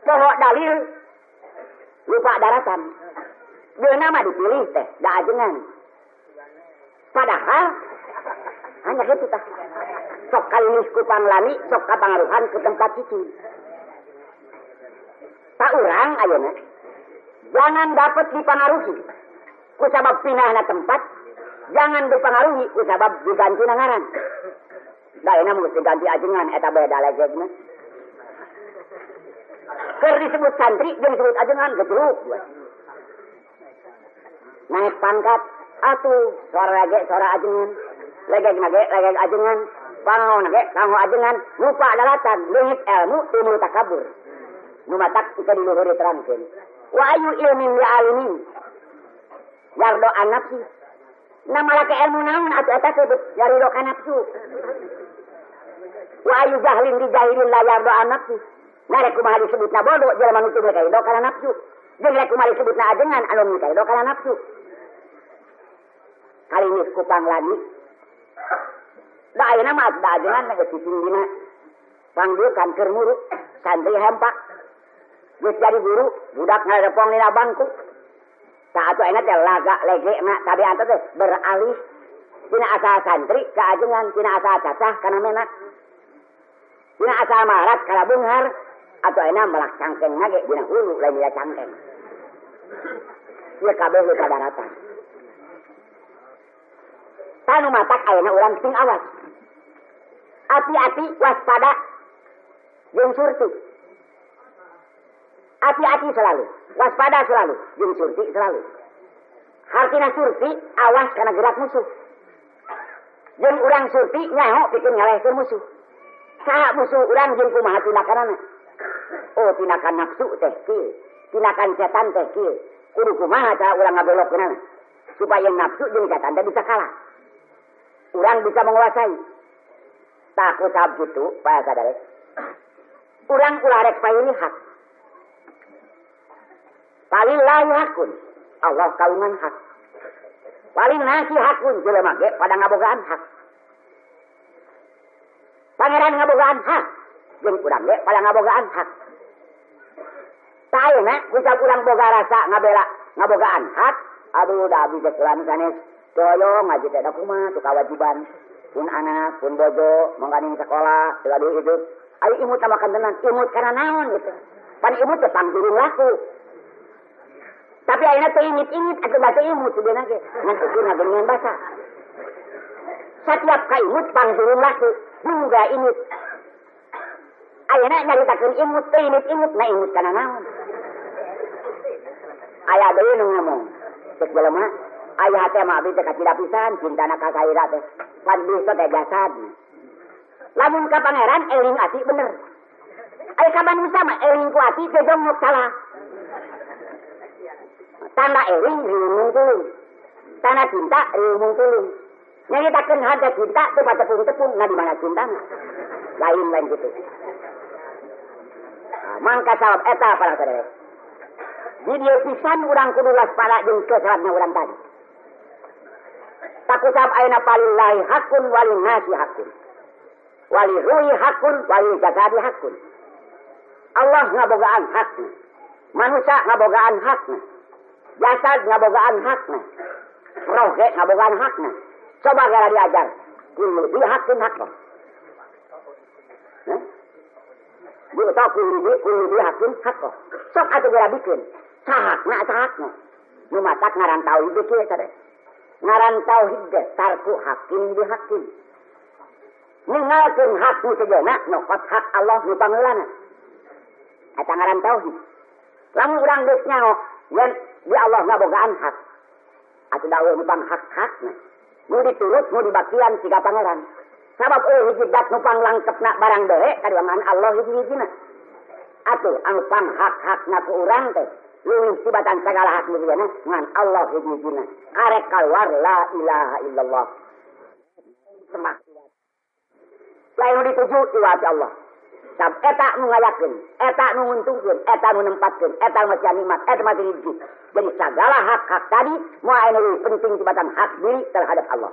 Poho dalil lupa daratan. Deuna mah dipilih teh da ajengan. Padahal hanya gitu tah. Sok kalinis ku panglami, sok kapangaruhan ke tempat itu. Tak urang ayeuna jangan dapat dipengaruhi ku sabab pinahna tempat, jangan dipengaruhi ku sabab diganti ngaran. Da ayeuna mah geus diganti ajengan eta beda legegna. Keur disebut santri jeung disebut ajengan geus. Naik pangkat atuh suara lege suara ajengan, legeg nage legeg ajengan, pango nage pango ajengan, lupa daratan leungit ilmu timur takabur. Nu matak teu di luhur diterangkeun. Wa ayu ilmin li alimin yardo an nafsi. Na malake ilmu naon atuh eta teh yarido ka nafsu. Wa ayu jahlin di jahilin la yardo an nafsi. Na rek kumaha disebutna bodoh jelema nu teu kaido kana nafsu. Jeung rek kumaha disebutna ajengan anu nu kaido kana nafsu. Kalinis ku panglami. Da ayeuna mah da ajengan geus cicing dina pangdukan keur muru, santri hempak. Geus jadi guru, budak ngarepong dina bangku. Tah atuh ayeuna teh laga legena tabiat teh beralih tina asal santri ka ajengan, tina asal cacah kana menak. Tina asal marat kana beunghar, atuh ayeuna melak cangkeng ge dina hulu lain dina cangkeng. Ieu kabeh ka daratan. Tanu matak ayeuna urang sing awas. Hati-hati waspada jeung surti. Hati-hati selalu, waspada selalu, jeung surti selalu. Hartina surti awas kana gerak musuh. Jeung urang surti nyaho pikeun ngalehkeun musuh. Saha musuh urang jeung kumaha tindakanana? Oh, tindakan nafsu teh kieu, tindakan setan teh kieu. Kudu kumaha cara urang ngabelokkeunana supaya nafsu jeung setan teh bisa kalah. Urang bisa menguasai. Takut sahab gitu, Pak Sadare. Urang ulah rek paini hak. Palillahi hakun. Allah kaungan hak. Paling nasi hakun jelema ge pada ngabogaan hak. Pangeran ngabogaan hak. Jeung urang ge pada ngabogaan hak. Tah ayeuna kusab urang boga rasa ngabela ngabogaan hak, aduh da abdi geus sanes. Doyong ngaji teh da kumaha tu kawajiban pun anak pun bojo mongganing sekolah teu gaduh hidup. Ayo imut sama kantenan, imut kana naon gitu. Pan imut teh panggiring laku. Tapi ayeuna teu imit-imit atuh da teu imut sebenarnya ge. Ngan ukur ngageungan basa. Satiap ka imut panggiring laku, juga imut. Ayeuna nyaritakeun imut teu imit-imut, na imut kana naon. Aya deui nu ngomong. Cek jelema ayah teh mah abdi teh kacida pisan cintana ka saira teh. Pan bisa teh jasad. Lamun ka pangeran eling ati bener. Aya ka manusia mah eling ku ati teh jongok salah. Tanda eling riung tulung. Tanda cinta riung tulung. Nyaritakeun harga cinta teu patepung-tepung na di mana cintana. Lain-lain gitu. Nah, mangka sabab eta para saudara. Di dieu pisan urang kudu waspada jeung kesalatna urang tadi. Takusab ayeuna palillahi hakun walin nasi hakun. Wali ruhi hakun wali jasadi hakun. Allah ngabogaan hakna. Manusia ngabogaan hakna. Jasad ngabogaan hakna. Roh ge ngabogaan hakna. Coba gara diajar. Kullu bi haqqin haqqo. Hah? Yu'ta kullu bi haqqin haqqo. Sok atuh gara bikin. Sahakna sahakna. Nu matak ngaran tauhid kieu teh. Ngaran tauhid ge tarku haqqin bi haqqin. Ninggalkeun hak nu sejeuna nyokot hak Allah nu pangeulana. Eta ngaran tauhid. Lamun urang geus nyaho yen di Allah ngabogaan hak. Atuh da eueuh nu panghak-hakna. Nu diturut nu dibakian siga pangeran. Sabab eueuh hiji dat nu panglangkepna barang bere kaduangan Allah hiji-hijina. Atuh anu panghak-hakna ku urang teh leuwih tibatan sagala hak nu dieuna ngan Allah hiji-hijina. Karek kaluar la ilaha illallah. Semah. Lain dituju iwati Allah. Sab eta nu ngayakeun, eta nu nguntungkeun, eta nu nempatkeun, eta nu masihan nikmat, eta masihan rezeki. Jadi segala hak-hak tadi moal anu leuwih penting tibatan hak diri terhadap Allah.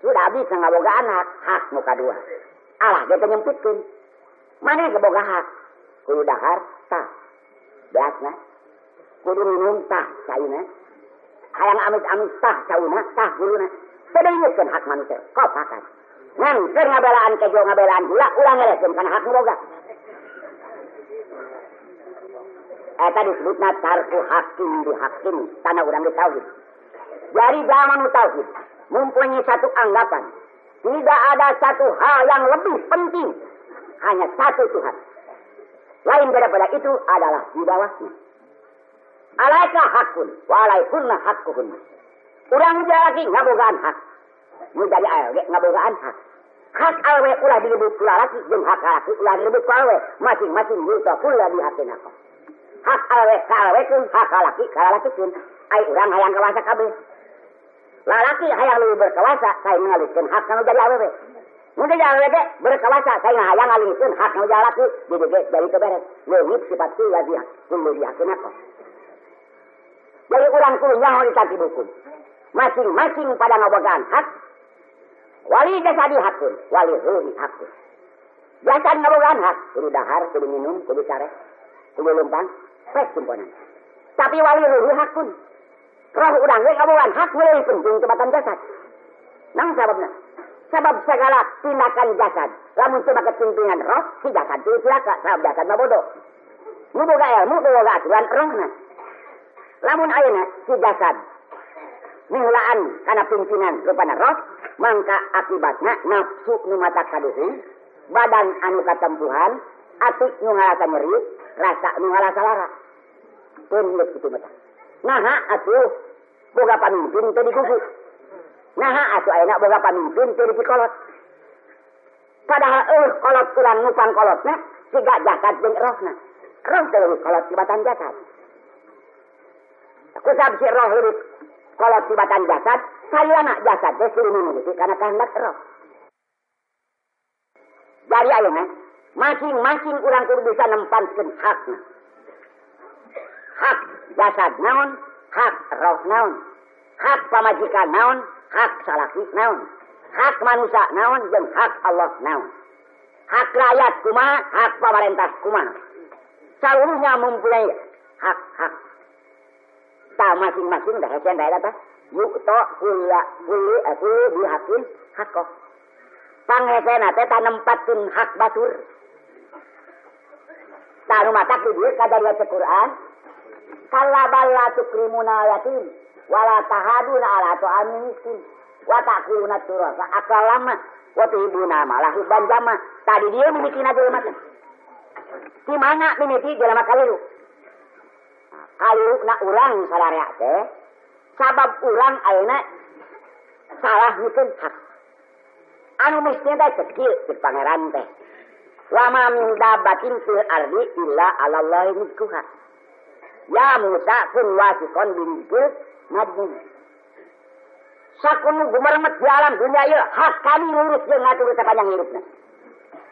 Sudah habis ngabogaan hak, hak nu kadua. Allah ge teu nyempitkeun. Maneh ge boga hak. Kudu dahar tah. Beasna. Kudu minum tah caina. Hayang amis-amis tah cauna, tah guluna. Teu deungeutkeun hak manusia, kopakan. Ngan keur ngabelaan kejo ngabelaan gula, ulah ngereskeun kana hak nu boga. Eta disebutna tarku hakim bi hakim, tanah urang di tauhid. Jadi zaman tauhid mempunyai satu anggapan, tidak ada satu hal yang lebih penting, hanya satu Tuhan. Lain daripada itu adalah di bawahnya. Alaika hakun, wa alaikunna hakkuhunna. Urang laki ngabogaan hak. Nu jadi awewe ngabogaan hak. Hak awewe ulah direbut ku lalaki jeung hak lalaki ulah direbut ku awewe. Masing-masing yuta kulla bihaqqin haqqa. Hak awewe ka awewekeun, hak lalaki ka lalakikeun. Ai urang hayang kawasa kabeh. Lalaki hayang leuwih berkawasa sae ngalihkeun hak nu jadi awewe. Nu jadi awewe ge berkawasa sae hayang ngalihkeun hak nu jadi lalaki, jadi ge jadi keberes. Leungit sifat kulla bihaqqin haqqa. Jadi urang kudu nyaho di tangki hukum. Masing-masing pada ngabogaan hak. Wali jasadi hakun, wali ruhi hakun. Jasad ngabogaan hak, kudu dahar, kudu minum, kudu sare, kudu lumpang, pek simponan. Tapi wali ruhi hakun. Roh urang ge ngabogaan hak leuwih penting tibatan jasad. Nang sababna? Sabab segala tindakan jasad, lamun teu make pimpinan roh, si jasad teu cilaka, sabab jasad mah bodoh. Nu boga ilmu, nu boga aturan rohna. Lamun ayeuna si jasad mihulaan kana pimpinan rupana roh, mangka akibatna nafsu nu mata kaduhung, badan anu katempuhan, ati nu ngarasa nyeri, rasa nu ngarasa lara. Peungeut kitu mah. Naha atuh boga pamimpin teu digugu. Naha atuh ayeuna boga pamimpin teu dipikolot. Padahal eueuh kolot urang nu pangkolotna siga jasad jeung rohna. Roh teh leuwih kolot tibatan jasad. Kusab si roh leuwih kolot tibatan jasad, sayana jasad teh kudu nuruti kana kehendak roh. Jadi ayeuna masing-masing urang kudu bisa nempatkeun hakna. Hak jasad naon, hak roh naon, hak pamajikan naon, hak salaki naon, hak manusia naon jeung hak Allah naon. Hak rakyat kumaha, hak pamarentah kumaha. Seluruhnya mempunyai hak-hak. Ta masing-masing dah hese daerah teh yu'ta kulla kulli kulli bihaqqin haqqo. Panghesena teh tanempatkeun hak batur. Ta nu matak di dieu kadarieu Quran, kalla bal la tukrimuna yatim wala tahaduna ala ta'amil miskin wa ta'kuluna turasa akal lama wa tuhibuna malah hubban jama. Tadi dieu mimitina jelema teh. Di mana mimiti jelema kaliru? Kaliru na urang sararea teh sabab urang ayeuna salah mikeun hak. Anu miskin teh cek kieu cek pangeran teh. Wa ma min dabbatin fil ardi illa 'ala Allahi rizquha. Ya Musa kun wasiqon binzil madmun. Sakunu gumermet di alam dunia ieu hak kami ngurus jeung ngatur sapanjang hirupna.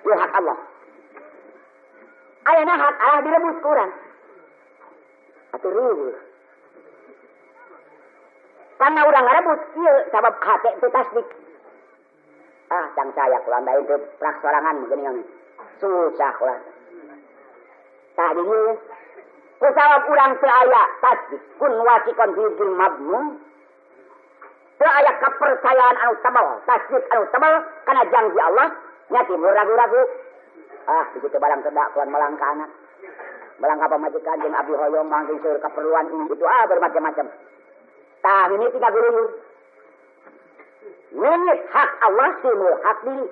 Ieu hak Allah. Ayeuna hak Allah direbut ku urang. Atuh riweuh. Karena urang ngarebut ieu sabab hate teu tasdik. Ah, tang saya kula ndaeun teu prak sorangan geuningan. Susah lah. Tah di dieu. Kusabab urang teu aya tasdik kun wasikon hijil mabnun. Teu aya kepercayaan anu tebal, tasdik anu tebal kana janji Allah nya timbul ragu-ragu. Ah, di situ barang kedak kuan melang ka anak. Melang ka pamajikan jeung abdi hoyong mangking seueur keperluan ini itu ah bermacam-macam. Tah ini tiga guluyur. Ngeungeut hak Allah timbul hak diri.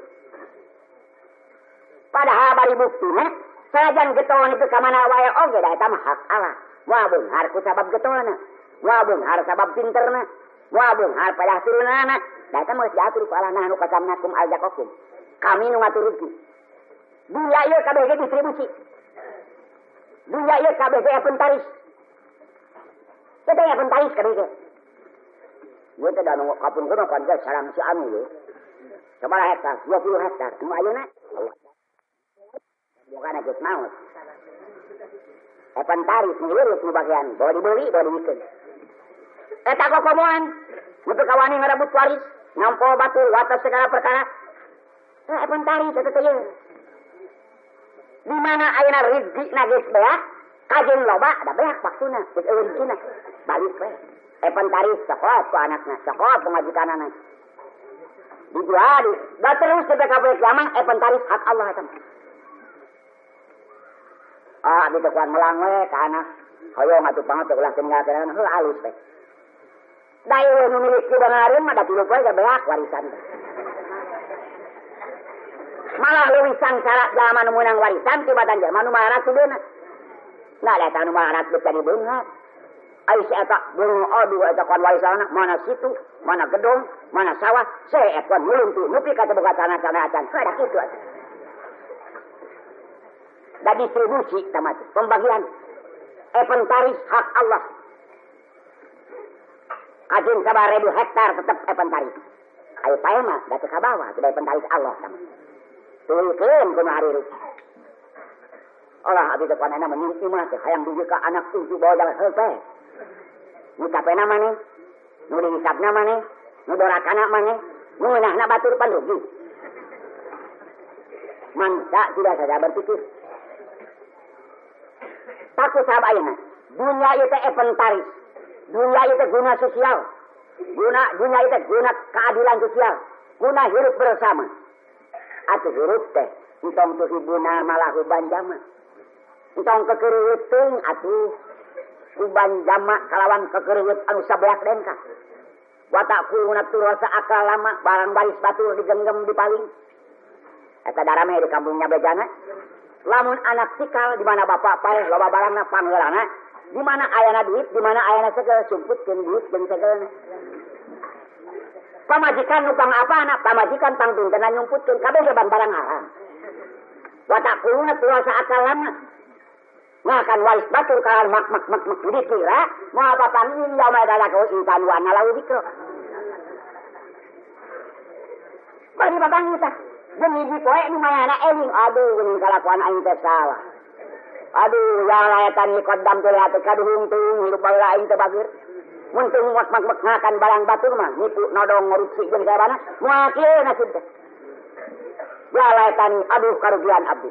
Padahal bari buktina sanajan getol itu ka mana wae oge da eta mah hak Allah. Moal beunghar ku sabab getolna. Moal beunghar sabab pinterna. Moal beunghar padah turunanana. Da eta mah geus diatur ku Allah nahnu qasamnakum arzaqakum. Kami nu ngatur rezeki. Dunya ieu kabeh ge distribusi. Dunya ieu kabeh ge inventaris. Teh inventaris kabeh ge. Ieu teh da nu kapun kuno kan geus sarang si anu ieu. Sabaraha hektar? 20 hektar. Nu ayeuna bukan geus maot. Inventaris nu lurus nu bagian, bawa dibeli, bawa dibikeun. Eta kokomoan, nu teu kawani ngarebut waris, nampo batur watas segala perkara. Inventaris eta teh ieu. Di mana ayeuna rezekina geus beak, kajeun loba da beak waktuna, geus eueuh rezekina. Balik we. Inventaris cokot ku anakna, cokot pamajikanana. Dijual, da terus sampai ka poe kiamat inventaris hak Allah eta. Ah, abdi teh kuat melang we ka anak. Hoyong atuh pangat teh ulah teu ninggalkeun heuh alus teh. Da ieu nu milik kebenaran mah da tilu poe ge beak warisan teh. Malah leuwih sangsara jalma nu meunang warisan tibatan jalma nu malarat sudeuna. Nah, da eta nu malarat beut jadi beunghar. Ai si eta beung aduh eta kan warisanna mana situ, mana gedung, mana sawah, seet kan muluntu nepi ka teu boga tanah-tanah acan. Heuh da kitu atuh. Da distribusi tamat pembagian inventaris hak Allah. Kajin sabar ribu hektar tetep inventaris. Ayo pae mah da teu kabawa teu inventaris Allah tamat. Tulikeun kumaha harirup. Allah abdi teh panena mah imah teh hayang dugi ka anak cucu bawa jalan heuh teh. Nu capena maneh, nu dihisabna maneh, nu dorakana maneh, nu ngeunahna batur pan rugi. Mangsa sudah saja berpikir. Takut sahabat ayeuna. Dunia ieu teh inventaris. Dunia ieu teh guna sosial. Dunia ieu teh guna keadilan sosial. Guna hirup bersama. Atuh hirup teh entong tuhibuna malah huban jama. Entong kekereuweut teuing atuh huban jama kalawan kekereuweut anu sabeak dengka. Watak kuluna turasa akal lama barang baris batur digenggam dipaling. Eta darame di kampungnya bejana. Lamun anak sikal di mana bapak paeh loba barangna pangheulana, di mana ayana duit, di mana ayana segel sumputkeun duit jeung segelna. Pamajikan nu pang apana, pamajikan pangdungtena nyumputkeun kabeh ge barang haram. Watak kuluna turasa akal lama. Ngakan waris batur kalan mak mak mak mak dikira moal papanggih yauma yadalakau insan wa ana lahu dzikra. Bari papanggih tah. Jeung hiji poe nu mayana eling, aduh geuning kalakuan aing teh salah. Aduh, ya laetan qaddam teh hati kaduhung teuing hirup baheula aing teh bageur. Mun teu mak mak mak ngakan barang batur mah nipu nodong ngorupsi jeung sabana, moal kieu nasib teh. Ya laetan aduh karugian abdi.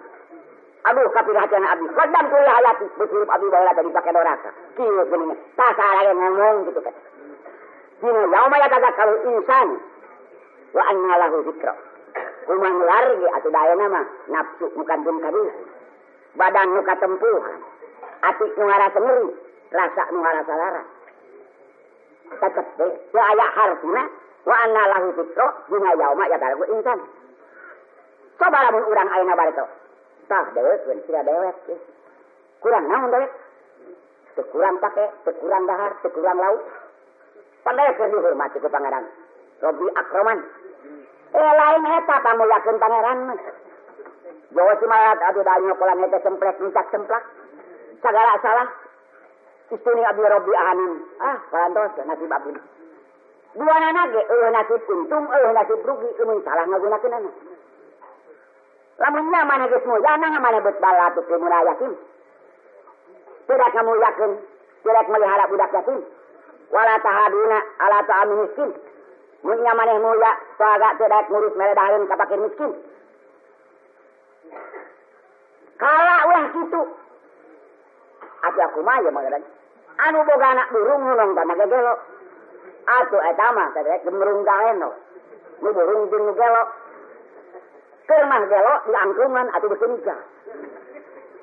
Aduh kapirhatian abdi. Qaddam teh hayati beus hirup abdi baheula teh dipake doraka. Kieu geuning. Tah salah ngomong kitu teh. Dina yauma yatadzakkaru insan wa anna lahu dzikra. Kumaha nular ge atuh da ayeuna mah nafsu nu kantun kaduh. Badan nu katempuhan. Ati nu ngarasa nyeri, rasa nu ngarasa lara. Tetep teh teu aya hartina wa anna lahu dzikra dina yauma yatadzakkaru insan. Coba lamun urang ayeuna bareto. Tah dewek sia dewek teh. Kurang naon dewek? Teu kurang pake, teu kurang dahar, teu kurang lauk. Pan dewek keur dihormati ku pangeran. Robbi Akroman. Lain eta pamuliakeun pangeran mah. Jawa si malat aduh da nyokolan eta semplek mencak semplak. Sagala salah. Istuni abdi robbi ahanin. Ah, parantos nasib abdi. Duanana ge eueuh nasib untung, eueuh nasib rugi, eueuh salah ngagunakeunana. Lamun nya maneh geus mulyana maneh beut balatu ke murah yatim. Tidak ngamuliakeun, tidak melihara budak yatim. Wala tahaduna ala ta'amin miskin. Mun nya maneh mulia, soaga teu daek ngurus mere dahareun ka fakir miskin. Kala ulah kitu. Atuh aku mah ya mah anu boga anak burung nu nongtonna ge gelo. Atuh eta mah teh gemrung galeno. Nu burung jeung nu gelo. Keur mah gelo diangkungan atuh beukeun nikah.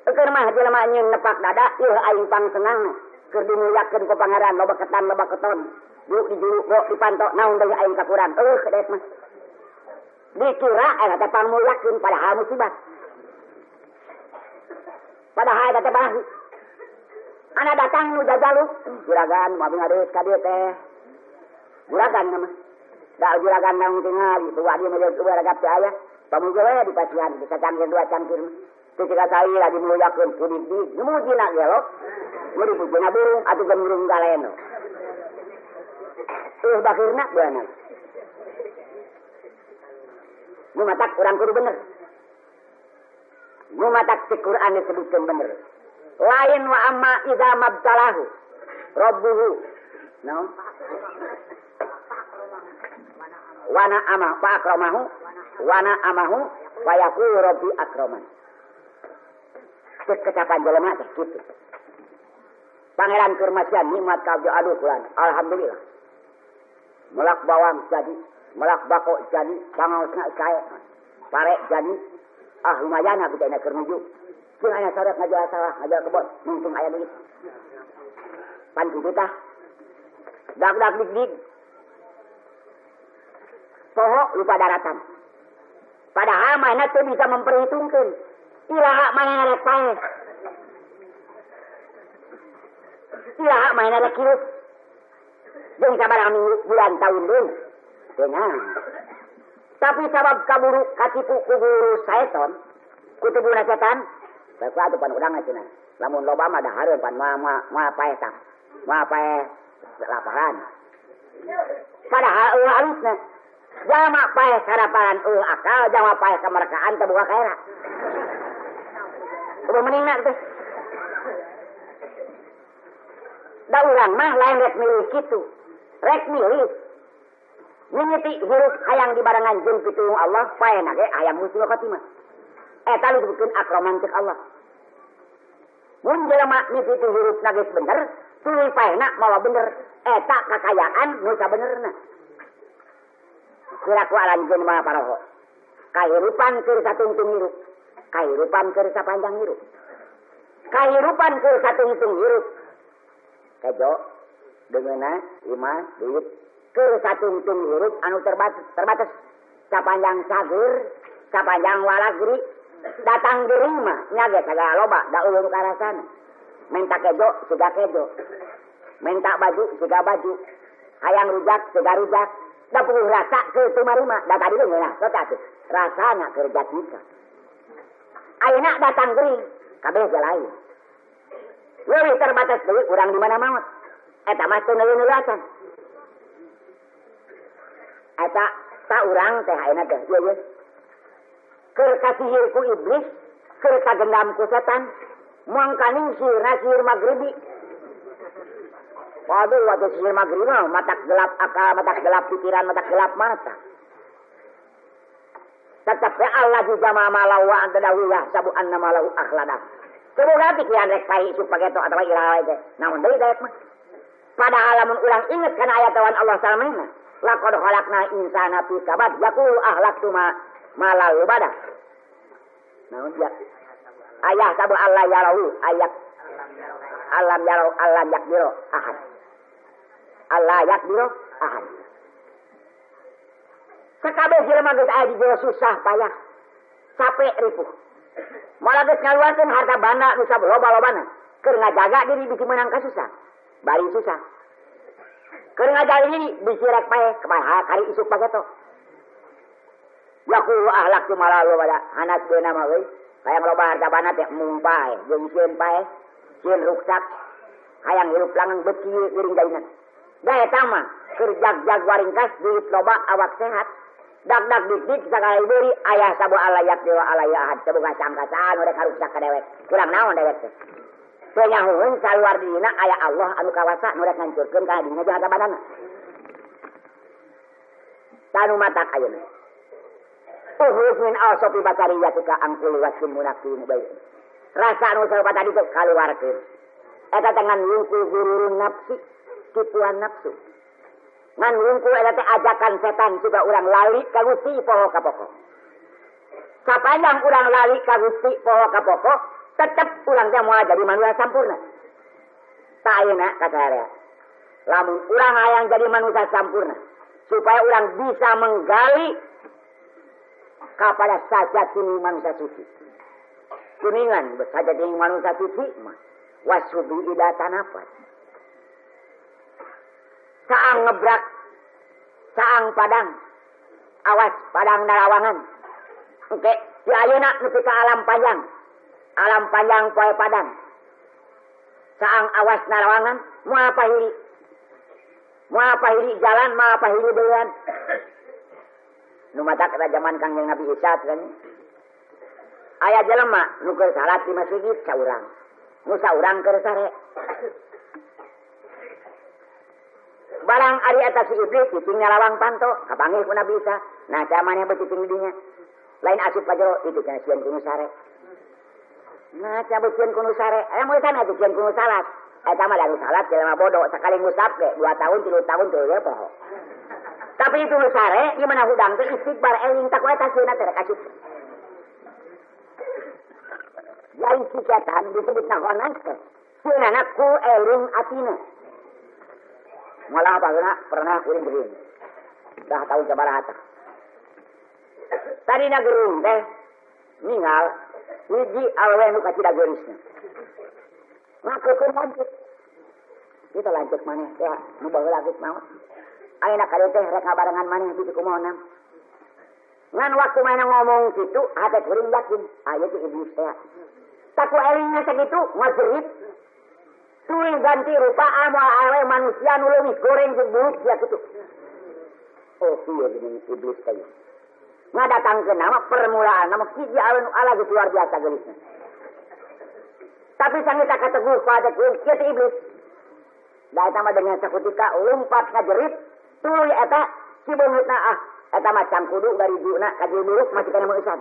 Keur mah jelema nyeun nepak dada ieu aing pangsenangna. Keur dimuliakeun ku pangeran loba ketan loba keton. Du dijuru go dipanto naon deui aing kakurang. Eueuh deui mah. Dikira eta teh pangmuliakeun padahal musibah. Padahal eta teh balahi. Ana datang nu jajaluk, juragan moal ngadeus ka dieu teh. Juragan mah. Da juragan naon tingali, tua dieu mah jeung ragap teh aya. Pamuga we dipacian, sacangkir dua cangkir mah. Teu cika sai lagi muliakeun ku dik-dik, nu mujina gelo, nu dipujina burung atuh gemrung galeno. Bakirna beunang. Nu matak urang kudu bener. Nu matak ti Quran disebutkeun bener. Lain wa amma idza mabtalahu rabbuhu. No? Wana ama fa akramahu wana amahu wa yaqulu rabbi akraman. Kecapan jelema teh kitu. Pangeran keur masihan nikmat ka abdi aduh kulan. Alhamdulillah. Melak bawang jadi, melak bako jadi, pangaosna sae. Pare jadi. Ah lumayan abdi teh keur nuju. Jeung aya saret ngajual sawah, ngajual kebon, nungtung aya duit. Pan kitu tah. Dak-dak dik-dik. Poho lupa daratan. Padahal mana teu bisa memperhitungkeun. Iraha manehna rek paeh. Iraha manehna rek hirup. Jeung sabaraha minggu, bulan, tahun deui. Teu nyaho. Tapi sabab kaburu katipu ku guru setan, ku tubuna setan, sesuatu pan urang cenah. Lamun loba mah dahareun pan moal paeh tah. Moal paeh laparan. Padahal eueuh alusna. Jalma paeh saraparan eueuh akal, jalma paeh kamerkaan teu boga kaera. Eueuh meningna teh. Da urang mah lain rek milih kitu. Rek milih mimiti hirup hayang dibarengan jeung pitulung Allah, paehna ge hayang husnul khotimah. Eta nu disebutkeun akroman cek Allah. Mun jelema mimiti hirupna geus bener, tuluy paehna mawa bener. Eta kakayaan nu sabenerna. Kira ku alanjeun mah paroho. Kahirupan keur satungtung hirup. Kahirupan keur sapanjang hirup. Kahirupan keur satungtung hirup. Kejo deungeuna imah duit keur satungtung hirup anu terbatas sapanjang sagur, sapanjang walagri, datang gering mah nya ge sagala loba da eueuh nu karasana. Menta kejo siga kejo. Menta baju siga baju. Hayang rujak siga rujak. Da puguh rasa keur tumarima, da tadi ge ngeunah tota tuh. Rasana keur jatmika. Ayeuna datang gering, kabeh ge lain. Leuwih terbatas deui urang di mana maot. Eta mah teu neuleuh-neuleuhan. Eta ta urang teh ayeuna teh ieu ye. Keur kasihir ku iblis, keur kagendam ku setan, mangkaning sihirna sihir magribi. Waduh, waktu sihir magribi mah matak gelap akal, matak gelap pikiran, matak gelap mata. Tetap ya Allah juga malau wa anta dawiyah sabu anna malau akhlada. Semoga pikiran rek pahi isuk pageto atawa iraha wae teh. Naon deui daek mah. Padahal lamun urang inget kana ayat tawan Allah salamaina, laqad khalaqna insana fi kabad yaqulu ahlaktu ma malal bada. Naon dia? Ayah sabu Allah yarahu ayat alam yarau alam yakdiro ahad. Allah yakdiro ahad. Sakabeh jelema geus aya di jero susah payah. Capek ripuh. Moal geus ngaluarkeun harta banda nu loba-lobana keur ngajaga diri bisi meunang kasusah. Bari susah. Keur ngajaga diri bisi rek paeh kumaha kari isuk pageto. Yaqulu ahlaktu malalu wala hanas beuna mah euy. Hayang loba harta banda teh mung paeh jeung sieun paeh, sieun ruksak. Hayang hirup langgeng beuki geuring jadinan. Da eta mah keur jag-jag waringkas duit loba awak sehat. Dak-dak dik-dik sakali beuri ayah sabu alayak dewa alaya ahad sabuga sangkasaan rek haruksak ka dewek. Kurang naon dewek teh. Teu nyahueun saluar dirina aya Allah anu kawasa nu rek ngancurkeun kana dirina jeung harta bandana. Tanu matak ayeuna. Uhuf min awsafi basariyatika angkul wasin munakin baik. Rasa anu sarupa tadi teh kaluarkeun. Eta teh ngan wungkul gururun nafsi, tipuan nafsu. Ngan wungkul eta teh ajakan setan supaya urang lali ka Gusti poho ka pokok. Sapanjang urang lali ka Gusti poho ka pokok, tetep urang teh moal jadi manusia sampurna. Tak ayeuna kasarea. Lamun urang hayang jadi manusia sampurna, supaya urang bisa menggali kepada sajatine manusia suci. Kuningan sajatine manusia suci mah wasubi ida tanafat. Saang ngebrak, saang padang, awas padang narawangan. Oke, di ayeuna nepi ka alam panjang. Alam panjang poe padang. Saang awas narawangan, moal pahili. Moal pahili jalan, moal pahili beuan. Nu matak eta zaman Kangjeng Nabi Isa teh nya. Aya jelema nu keur salat di masjid saurang. Nu saurang keur sare. Barang ari eta si iblis cicing nyalawang panto, kapanggih ku Nabi Isa. Nah, camaneh beuh cicing di dinya. Lain asup ka jero, itu cenah sieun ku nu sare. Nah, cabut sieun ku nu sare. Aya mun sana atuh sieun ku nu salat. Eta mah da nu salat jelema bodoh, sakali ngusap ge 2 tahun, 3 tahun teu we poho. Tapi itu nu sare, ieu mah hudang teh istighbar eling tak eta sieunna teh rek asup. Lain si setan disebut nahonan teh. Sieunana ku eling atina. Malah apa kena pernah kuring begini. Dah tahun sabaraha tah. Tadina gerung teh ningal hiji awewe nu kacida geurisna. Ngakeun lanjut. Kita lanjut maneh teh nu baheula geus maot. Ayeuna ka dieu teh rek ngabarengan maneh kitu kumaha nam. Ngan waktu maneh ngomong kitu hate kuring yakin aya teh iblis teh. Taku elingna sakitu ngajerit. Tuluy ganti rupa amal awewe manusia nu leuwih goreng jeung buruk sia kitu. Oh kieu geuning iblis teh. Ngadatangkeun nama permulaan nama hiji awewe nu ala geus luar biasa geulisna. Tapi sangita kateguh pada kuring kieu teh iblis. Da eta mah dengan sakutika lompat ngajerit tuluy eta si beungeutna ah eta mah cangkudu garijuna ka jeung buruk masih kana meusan.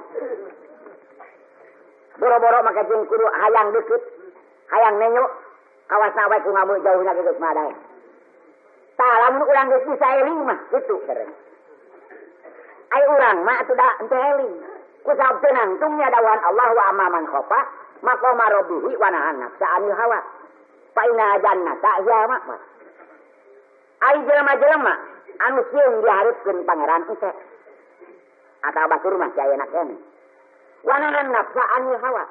Boro-boro make jeung kudu hayang deukeut, hayang nenyo kawasna wae ku ngamuk jauhna ge geus mah dae. Tah lamun urang geus bisa eling mah kitu keren. Ai urang mah atuh da henteu eling. Ku sabab teu nangtung nya dawuhan Allah wa amman khofa maqama rabbihi wa nahan nafsa anil hawa. Fa inna jannata hiya ma'wa. Ai jelema-jelema anu sieun dihareupeun pangeran engke. Atawa batur mah aya ayeuna keneh. Wa nahan nafsa anil hawa.